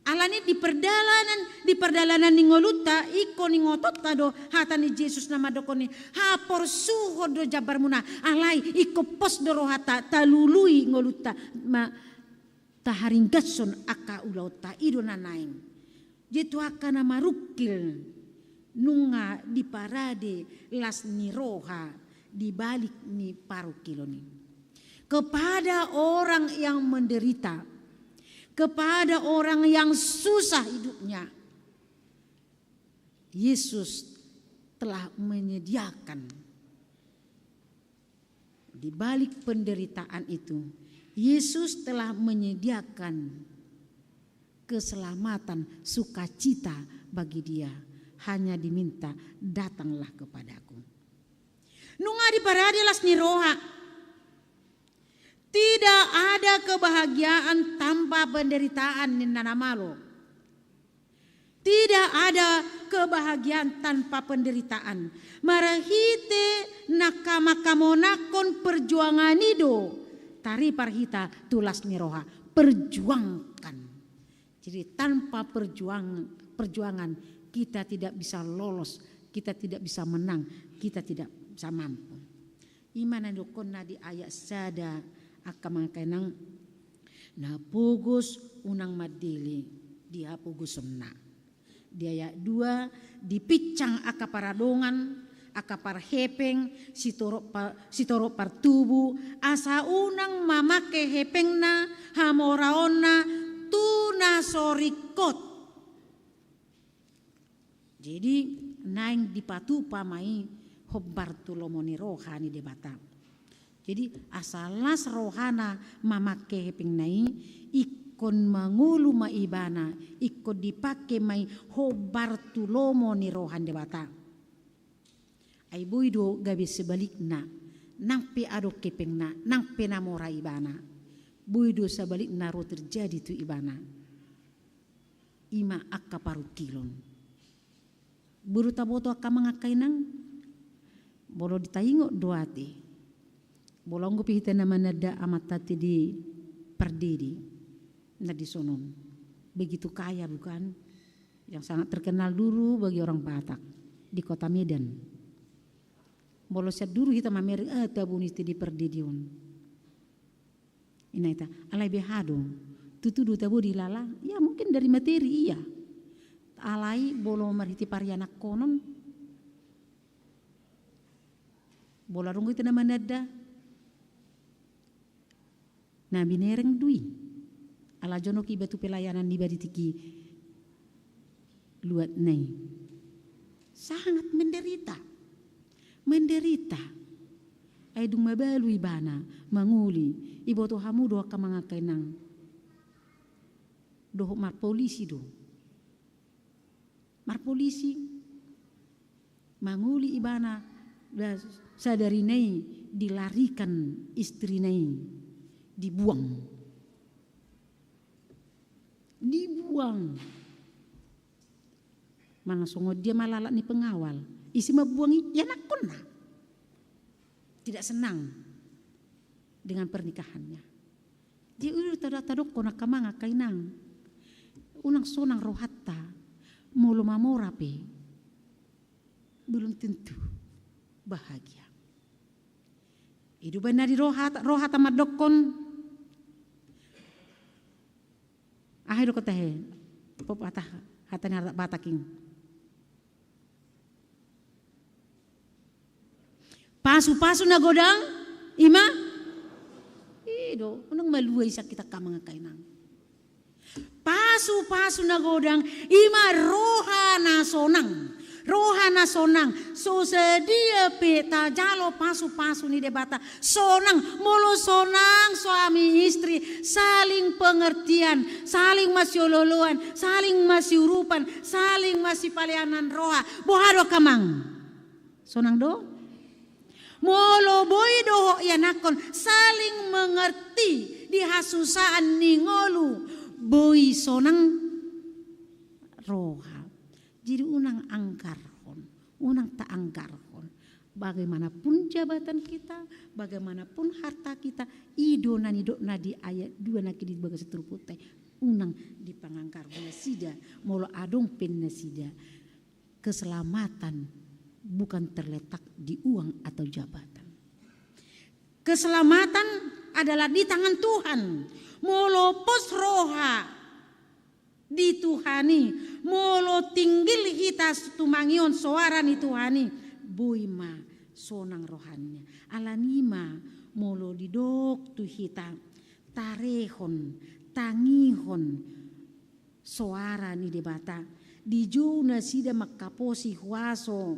Alani di pardalanan, di pardalanan ni ngolunta, ingkon ingotonta do hata ni Jesus na mandokkon i, haporsuhon do jambarmuna, alai ingkon pos do rohanta, talului ngolunta, ma-, taharinggashon angka ulaonta, i do na naeng. Jadi tu angka na marungkil, nunga diparade las ni roha di balik ni parungkilon i. Kepada orang yang menderita, kepada orang yang susah hidupnya, Yesus telah menyediakan di balik penderitaan itu, Yesus telah menyediakan keselamatan, sukacita bagi dia. Hanya diminta, "Datanglah kepadaku." Nunga diparade las ni roha. Tidak ada kebahagiaan tanpa penderitaan, ninna na malo. Tidak ada kebahagiaan tanpa penderitaan. Marhite na hamaolhon perjuangan i do taripar hita tu las ni roha. Perjuangkan. Jadi tanpa perjuang-, perjuangan kita tidak bisa lolos, kita tidak bisa menang, kita tidak bisa mampu. I ma na nidokkonna di ayat sada, angka amang angka inang, na pogos unang mandele di hapogosonna. Di ayat dua, dipinsang angka paradongan, angka parhepeng, sitorop pa-, sitorop partubu, asa unang mamangke hepengna, hamoraonna, tu na so ringkot. Jadi, naeng dipatupa ma i hombar tu lomo ni roha ni Debata. Jadi, asa las rohana mamangke hepengna i, ingkon mangolu ma ibana, ingkon dipangke ma i hombar tu lomo ni roha ni Debata. Ai boi do gabe sebalikna, nang pe adong hepengna, nang pe na mora ibana. Boi do sebalikna ro terjadi tu ibana. I ma angka parungkilon. Boi do taboto angka amang angka inang, molo taingot do ate. Molo anggo pe hita na mananda amanta ate di pardidi, na dison on. Begitu kaya bukan? Yang sangat terkenal dulu bagi orang Batak di kota Medan. Molo sian dulu hita mamereng, ah, tabo ni ate di pardidi on. Inna ita, alai beha do, tutu do tabo dilala, ya mungkin dari materi iya. Alai molo marhite parianakhonon, molo adong hita na mananda, na binereng do i. Ala jonok iba tu pelayanan niba di tingki luat na i. Sangat menderita. Menderita. Ai dung mabalu ibana, mangoli, iboto hamu do angka amang angka inang. Dohot marpolisi do. Marpolisi. Mangoli ibana, da-, sadarina i dilarikan istrina i, dibuang. Dibuang. Manang songon dia ma lalap ni pengawal. Ise mambuang i? Ianakhonna. Tidak senang dengan pernikahannya. Jadi, i do tadok-, tadokkon angka amang angka inang. Unang sonang rohanta, molo mamora pe belum tentu bahagia. I do umbahen na di roha-, rohanta mandokkon. Aha i do kota he? Pop hata, hata ni hata Batak i. Pasu-pasu na godang, i ma? I do, unang malua i sian hita angka amang angka inang. Pasu-pasu na godang, i ma roha na sonang. Roha na sonang, so sadia pe tajalo pasu-pasu ni Debata, sonang, molo sonang suami istri, saling pengertian, saling masiolooloan, saling masiurupan, saling masipaleanan roha. Boha do angka amang? Sonang do? Molo boi dohot ianakhon saling mengerti di hasusaan ni ngolu, boi sonang roha. Jadi unang anggarhon, unang taanggarhon. Bagaimanapun jabatan kita, bagaimanapun harta kita, i do na nidokna di ayat dua na di bagasan turpukta i, unang dipanganggarhon nasida, molo adong pe nasida. Keselamatan bukan terletak di uang atau jabatan. Keselamatan adalah di tangan Tuhan. Molo pos roha di Tuhan i, molo tinggil hita tumangihon soara ni Tuhan i, boi ma sonang rohana. Alani i ma molo didok tu hita, tarehon, tangihon soara ni Debata. Dijou nasida mangkaposi huaso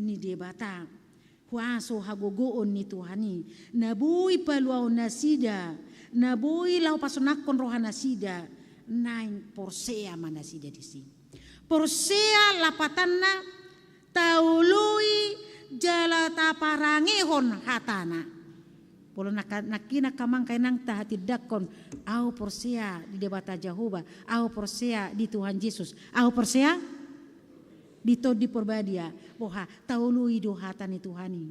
ni Debata, huaso hagogoon ni Tuhan i. Na boi paluaon nasida, na boi laho pasonangkon roha nasida, naeng porsea ma nasida disi. Porsea lapatanna taoloi jala taparangehon hatana. Molo nangkin angka amang inang tahatindangkon, au porsea di Debata Jahowa, au porsea di Tuhan Jesus, au porsea di Tondi Porbadia, boha, taoloi do hata ni Tuhan i.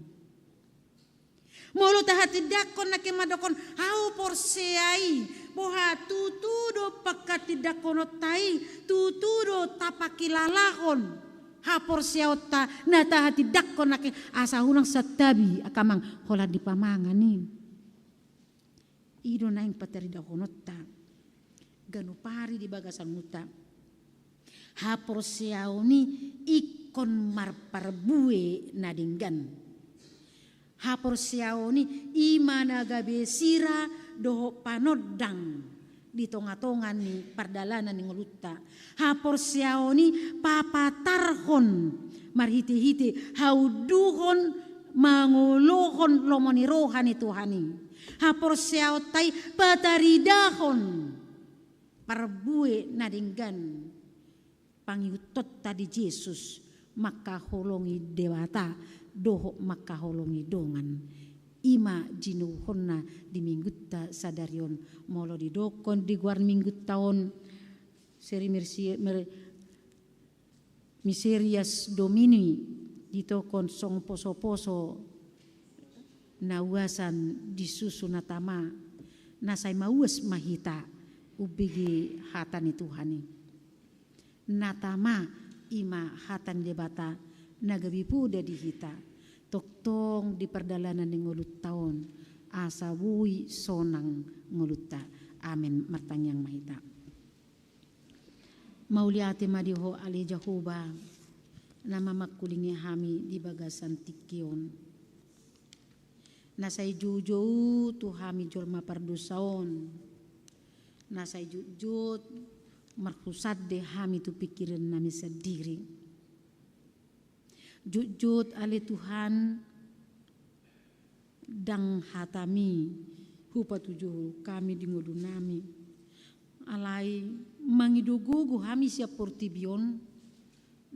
Molo tahatindangkon nangkin mandokkon, au porsea i, boha, tutu do panghatindangkononta i, tutu do tapakilalahon haporseaonta na tahatindangkon nangkin, asa unang santabi angka amang holan di pamangan i. I do naeng pataridahononta ganup ari di bagasan ngolunta. Haporseaon i ingkon marparbue na denggan. Haporseaon i, i ma na gabe sira dohot panondang di tongatonga ni pardalanan ni ngolunta. Haporseaon i papatarhon marhitehite haunduhon mangolohon lomo ni roha ni Tuhan i. Haporseaonta i pataridahon parbue na denggan pangihuthonta di Jesus mangkaholongi Debata dohot mangkaholongi dongan. I ma jinouhonna di minggunta sadari on. Molo didokkon di goar minggunta on, seri mersi-, mer-, Miserias Domini, ditokon songon posoposo na uasan di susu na tama, na sai mauas ma hita umbege hata ni Tuhan i. Na tama i ma hata ni Debata na gabe poda di hita, tongtong di pardalanan ni ngolunta on, asa boi sonang ngolunta. Amen. Martangiang ma hita. Mauliate ma di Ho ale Jahowa, na mamangkulingi hami di bagasan tingki on. Na sai joujou tu hami jolma pardosa on. Na sai jotjot marhusande hami tu pingkiran nami sandiri. Jotjot ale Tuhan, ndang hatami hupatuju hami di ngolu nami. Alai mangido gogo hami sian portibi on,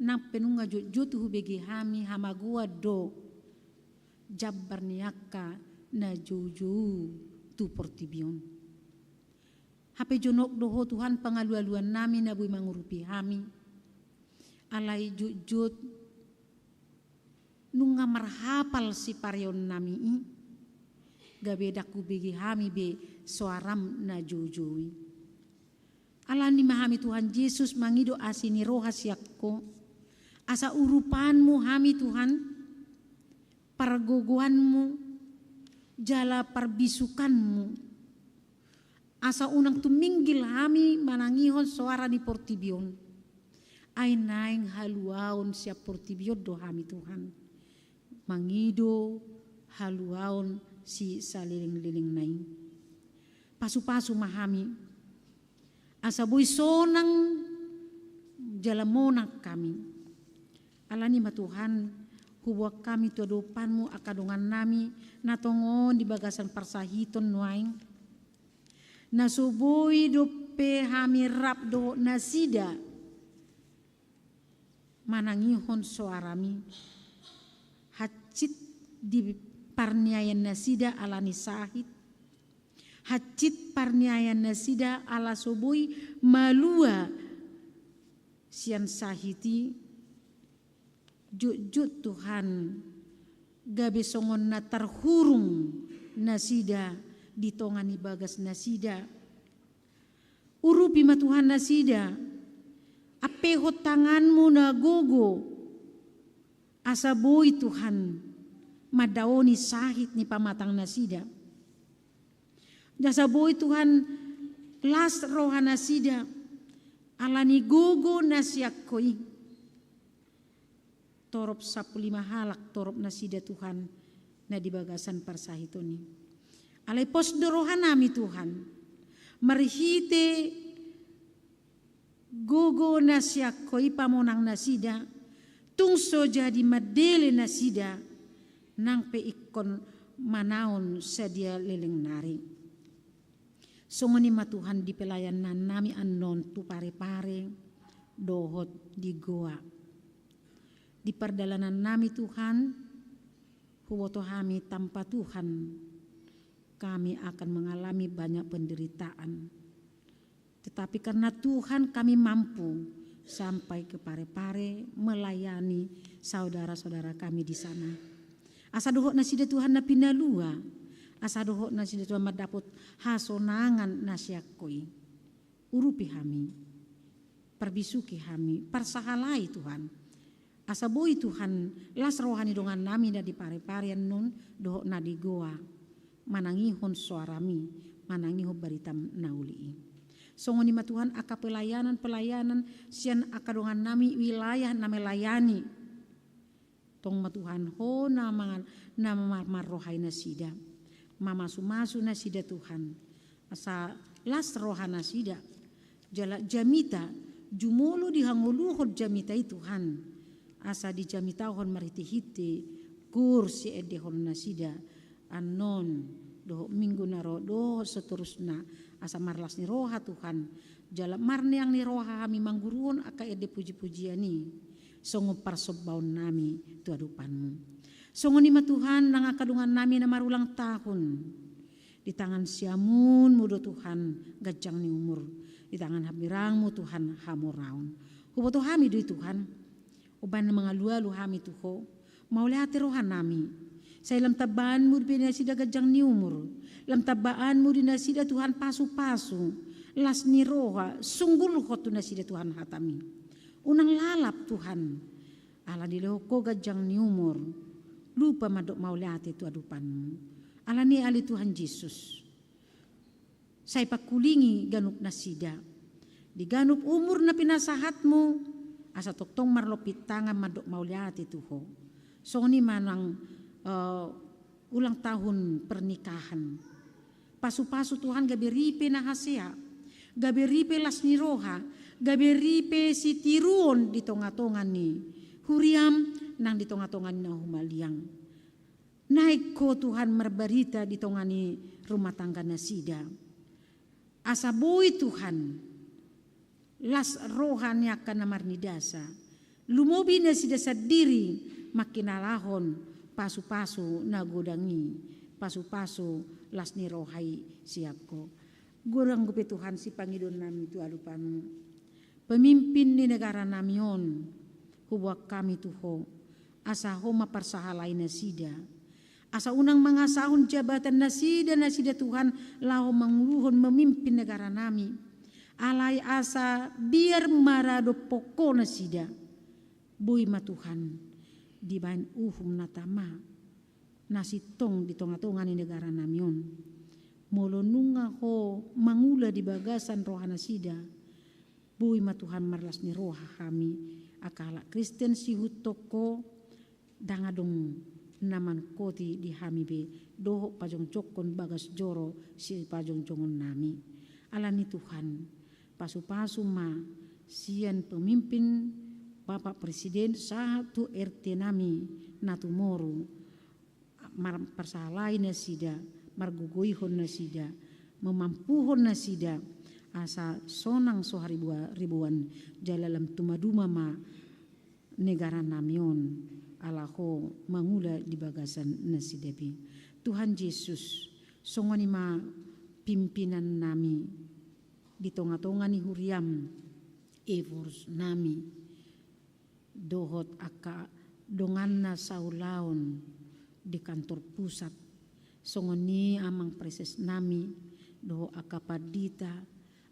nang pe nunga jotjot hubege hami hamagoan do jambar ni angka na joujou tu portibi on. Hape jonok do Ho Tuhan pangalualuan nami na boi mangurupi hami. Alai jotjot nunga marhapal sipareon nami i, gabe ndang hubege hami be soaram na joujou i. Alani ma hami Tuhan Jesus mangido asi ni roha sian Ho, asa urupanmu hami Tuhan, pargogoanmu, jala parbisukanmu. Asa unang tuminggil hami manangihon soara ni portibi on. Ai naeng haluaon sian portibi on do hami Tuhan. Mangido haluaon sisalelenglelengna i. Pasupasu ma hami. Asa boi sonang jala monang hami. Alani ma Tuhan, huboan hami tu adopanmu angka dongan nami, na tongon di bagasan parsahiton nuaeng. Na so boi dope hami rap dohot nasida manangihon soarami. Hansit di parniayan nasida alani sahit. Hansit parniayan nasida ala so boi malua sian sahit i. Jotjot Tuhan, gabe songon na tarhurung nasida di tonga ni bagas nasida. Urupi ma Tuhan nasida, ampehon tanganmu na gogo, asa boi Tuhan mandaoni sahit ni pamatang nasida. Asa boi Tuhan las roha nasida, alani gogo na sian Ho i. torop sampulu lima halak torop nasida Tuhan na di bagasan parsahiton i. Alai pos do rohanami Tuhan, marhite gogo na sian Ho i pamonang nasida, tung so jadi mandele nasida, nang pe ingkon manaon sadia leleng nari. Songon i ma Tuhan di pelayanannami annon tu Parepare dohot di Goa. Di pardalanannami Tuhan, huboto hami tanpa Tuhan kami akan mengalami banyak penderitaan. Tetapi karena Tuhan kami mampu sampai ke Parepare melayani saudara-saudara kami di sana. Asa dohot nasida Tuhan na pinalua, asa dohot nasida Tuhan mandapot hasonangan na sian Ho i. Urupi hami, parbisuhi hami, parsahalai Tuhan. Asa boi Tuhan las roha ni dongannami na di Parepare annon dohot na di Goa manangihon soarami, manangihon barita na uli i. Songon i ma Tuhan angka pelayanan-pelayanan sian angka dongannami wilayah na melayani. Tong ma Tuhan Ho na mangan, na mar-, marrohai nasida. Mamasu-masu nasida Tuhan. Asa las roha nasida. Jala jamita, jumolo dihangoluhon jamita i Tuhan. Asa dijamitahon marhite-hite goar siendehon nasida. Annon, dohot minggu na ro, dohot seterusna. Asa marlas ni roha Tuhan. Jala marneang ni roha hami mangguruhon angka ende puji-pujian i. Songon parsombaonnami tu adopanmu. Songon i ma Tuhan nang angka dongannami na marulang tahun. Di tangan siamunmu do Tuhan ganjang ni umur. Di tangan hambirangmu Tuhan hamoraon. Huboto hami do i Tuhan. Umbahen na mangalualu hami tu Ho. Mauliate rohanami. Sai lam tambaanmu di nasida ganjang ni umur. Lam tambaanmu di nasida Tuhan pasu-pasu. Las ni roha. Sunggulhon tu nasida Tuhan hatami. Unang lalap Tuhan. Ala dilehon Ho ganjang ni umur. Lupa mandok mauliate tu adopanmu. Alani i ale Tuhan Jesus. Sai pangkulingi ganup nasida. Di ganup umur na pinasahatmu, asa tongtong marlompit tangan mandok mauliate tu Ho. Songon i ma nang, eh, ulang tahun pernikahan. Pasu-pasu Tuhan gabe ripe na hasea. Gabe ripe las ni roha. Gabe ripe sitiruon di tonga-tonga ni huriam nang di tonga-tonga ni na humaliang. Naeng Ho Tuhan marbarita di tonga ni rumah tangga nasida. Asa boi Tuhan, las roha ni angka na marnidasa. Lumobi nasida sandiri mangkinalahon pasu-pasu na godang i, pasu-pasu las ni roha i sian Ho. Godang dope Tuhan sipangidoonnami tu adopanmu. Pemimpin ni negara nami on, huboan hami tu Ho, asa Ho ma parsahalai nasida. Asa unang mangasahon jabatan nasida, nasida Tuhan laho manguluhon memimpin negara nami. Alai asa biar maradophon Ho nasida. Boi ma Tuhan, dibaen uhum na tama. Na sintong di tonga-tonga ni negara nami on. Molo nunga Ho mangula di bagasan roha nasida, boi ma Tuhan marlas ni roha hami, angka halak Kristen sihuthon Ho, ndang adong na manungkoti di hami be, dohot pajongjongkon bagas joro sipajongjongonnami. Alani Tuhan, pasu-pasu ma sian pemimpin Bapak Presiden sahat tu R T nami na tumoru, mar-, parsahalai nasida, margogoihon nasida, mamampuhon nasida, asa sonang so haribua-, ribuan jala lam tumaduma ma negara nami on, ala Ho mangula di bagasan nasida be. Tuhan Jesus, songon i ma pimpinan nami di tonga-tonga ni huriam, ephors nami, dohot angka donganna saulaon di kantor pusat, songon i amang praeses nami, dohot angka pandita,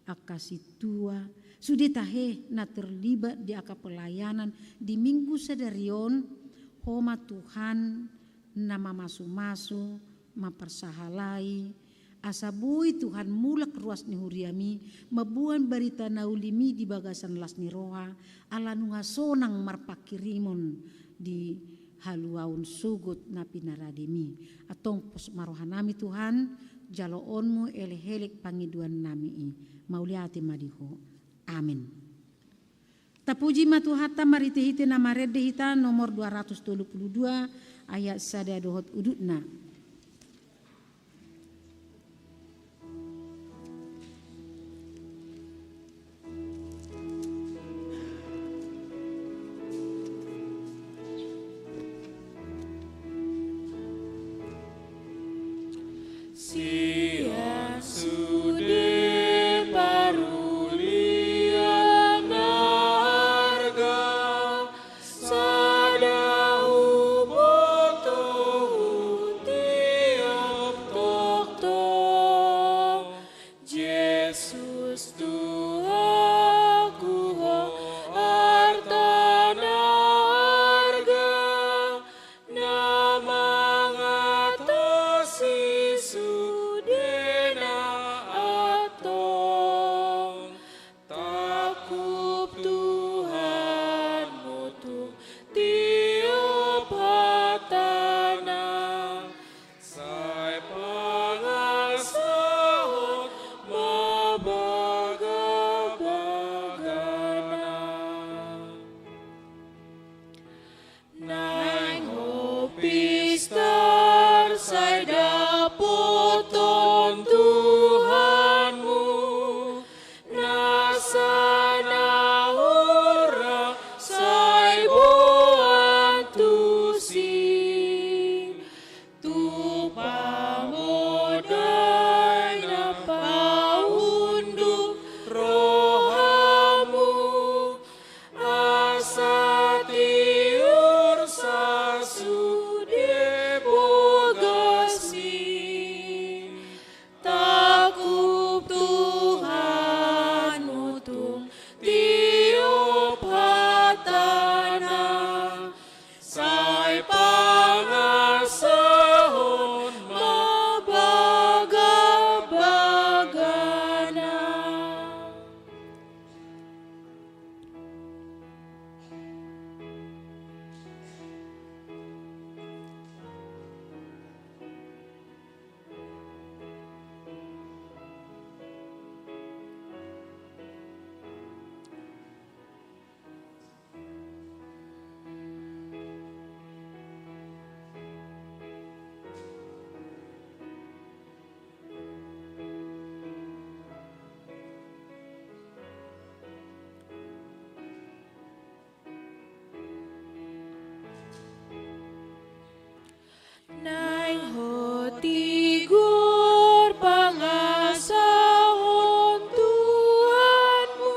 angka sintua, sude tahe na terlibat di angka pelayanan di minggu sadari on, Ho ma Tuhan na mamasu-masu, maparsahalai, asa boi Tuhan mulak ruas ni huriami, mamboan barita na ulimi di bagasan las ni roha, ala nunga sonang marpangkirimon di haluaon sogot na pinarademi. Antong pos ma rohanami Tuhan, jaloonmu elek-elek pangidoannami i. Mauliate ma di Ho. Amin. Tapuji ma Tuhanta marhite-hite na marende hita nomor dua ratus tolu pulu dua ayat sada dohot udutna. Sian sude parulian na arga, sada huboto hu tiop tongtong. Jesus Tuhanku, Ho arta na arga, na mangatasi sude na antong. Tangkup Tuhanmu tung tiop hatana, sai pangasahon ma bagabagana. Naeng ho pistar sai dapothon Tuhanmu, nasa na hurang sai boan tusi. Tu pamodai na paunduk rohamu, asa tiur sa sude bogasni. Tangkup Tuhanmu tung tiop hatana, sai pangasahon ma bagabagana. Naeng ho tigor pangasahon Tuhanmu,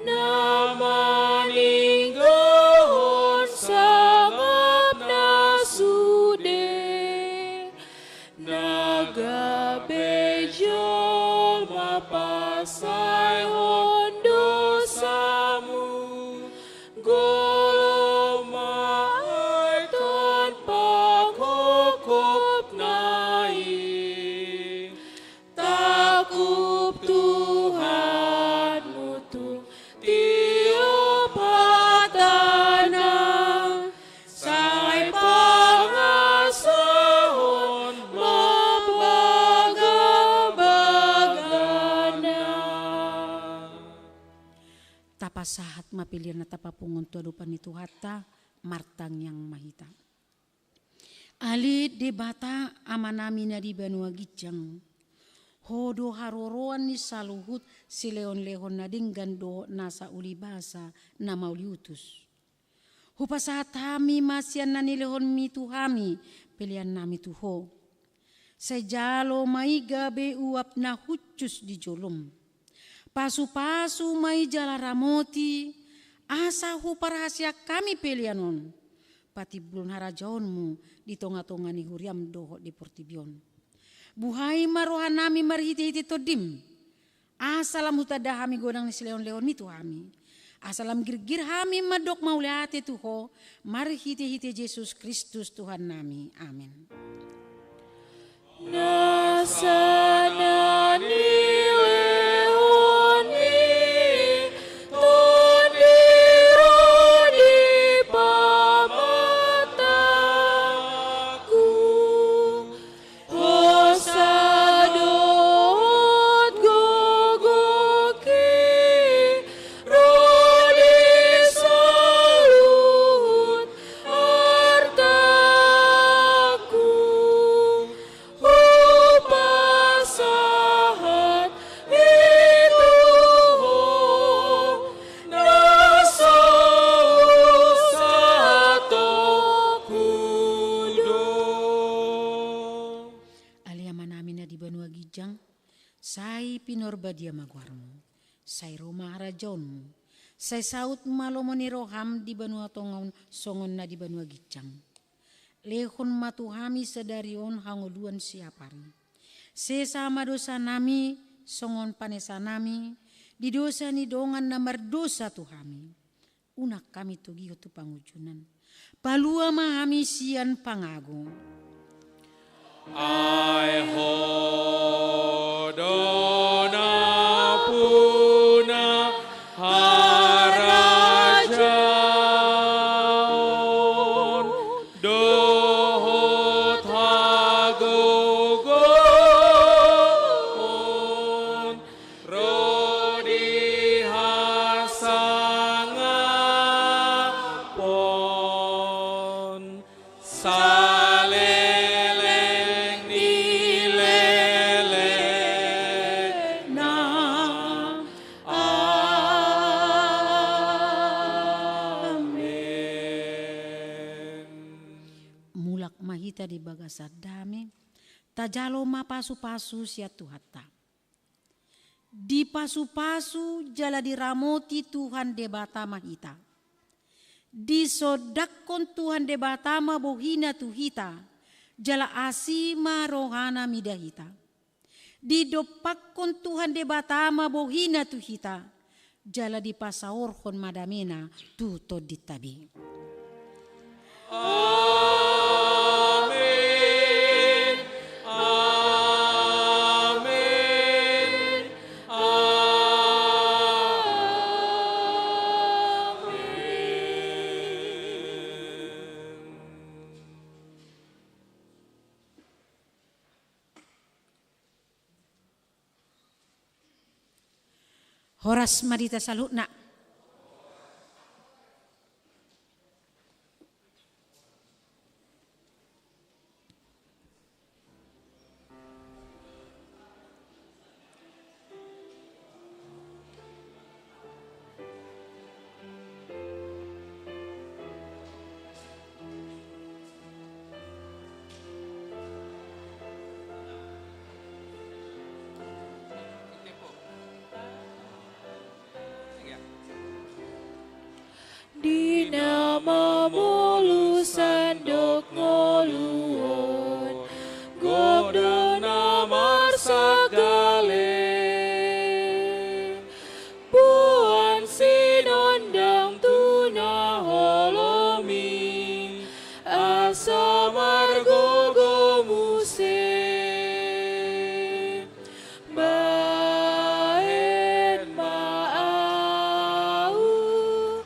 na maninggahon sangap na sude. Na gabe jolma pansaehon dosamu, golom ma aek ton panghophopna i. Tangkup Tuhanmu tung tiop hatana, sai pangasahon ma bagabagana. Tapasahat ma pelean na tapapungu on tu adopan ni Tuhanta, martangiang ma hita. Ale Debata Amanami na di banua ginjang, Ho do haroroan ni saluhut silehonlehon na denggan dohot nasa ulibasa na mauliutus. Hupasahat hami ma sian na nilehonmi tu hami peleannami tu Ho. Sai jalo ma i gabe uap na hushus di jolom. Pasupasu ma i jala ramoti, asa huparhaseang hami pelean on patimbulhon harajaonmu di tongatonga ni huriam dohot di portibi on. Buhai ma rohanami marhitehite Tondim, asa lam hutanda hami godang ni silehonlehonmi tu hami, asa lam girgir hami mandok mauliate tu Ho, marhitehite Jesus Kristus Tuhannami. Amen. Nasa na nilehonmi Tondi ro di pa ginjang, sai pinarbadia ma goarmu, sai ro ma harajaonmu, sai saut ma lomo ni roham di banua tonga on songon na di banua ginjang. Lehon ma tu hami sadari on hangoluan siapari. Sesa ma dosanami songon panesanami di dosa ni dongan na mardosa tu hami. Unang hami togihon tu pangunjunan. Palua ma hami sian pangago. Ai ho do nampuna harajaon dohot hagogoon ro di hasangapon saleleng ni lelengna. Amen. Mulak ma hita di bagasan dame, tajalo ma pasupasu sian Tuhanta. Dipasupasu jala diramoti Tuhan Debata ma hita. Disondangkon Tuhan Debata ma bohina tu hita, jala asi ma rohana mida hita. Didompakkon Tuhan Debata ma bohina tu hita, jala dipasaorhon ma damena tu tondinta be. Amen. Amen. Amen. Horas ma di hita saluhutna. Di na mamolus sandok ngolu on, gok do na marsagale. Boan sinondang tu na holom i, asa margogo muse. Bahen ma ahu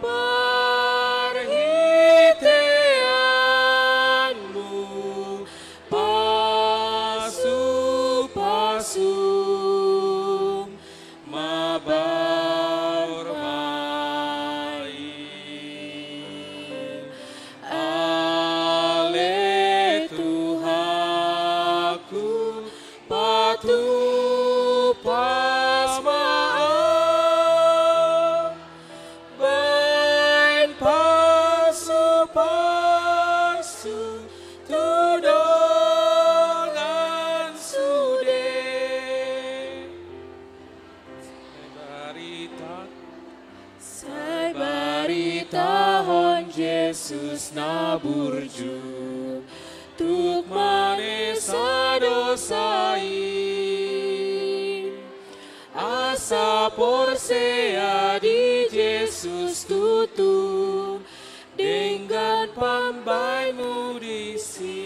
parhiteanmu, pasupasum mabaor ma i. Ale Tuhanku, patupas ma ahu, bahen pasupasu tu dongan sude. Barita. Sai baritahon Jesus na burju, tuk manesa dosa i. Asa porsea di Jesus tutu, denggan pambahenmu disi.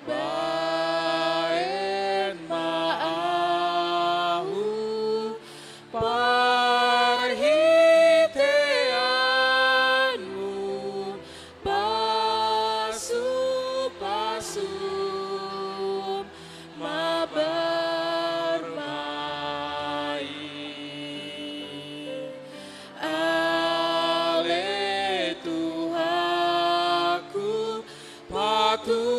Bahen ma ahu parhiteanmu, pasupasum mabaor ma i. Ale Tuhanku, patu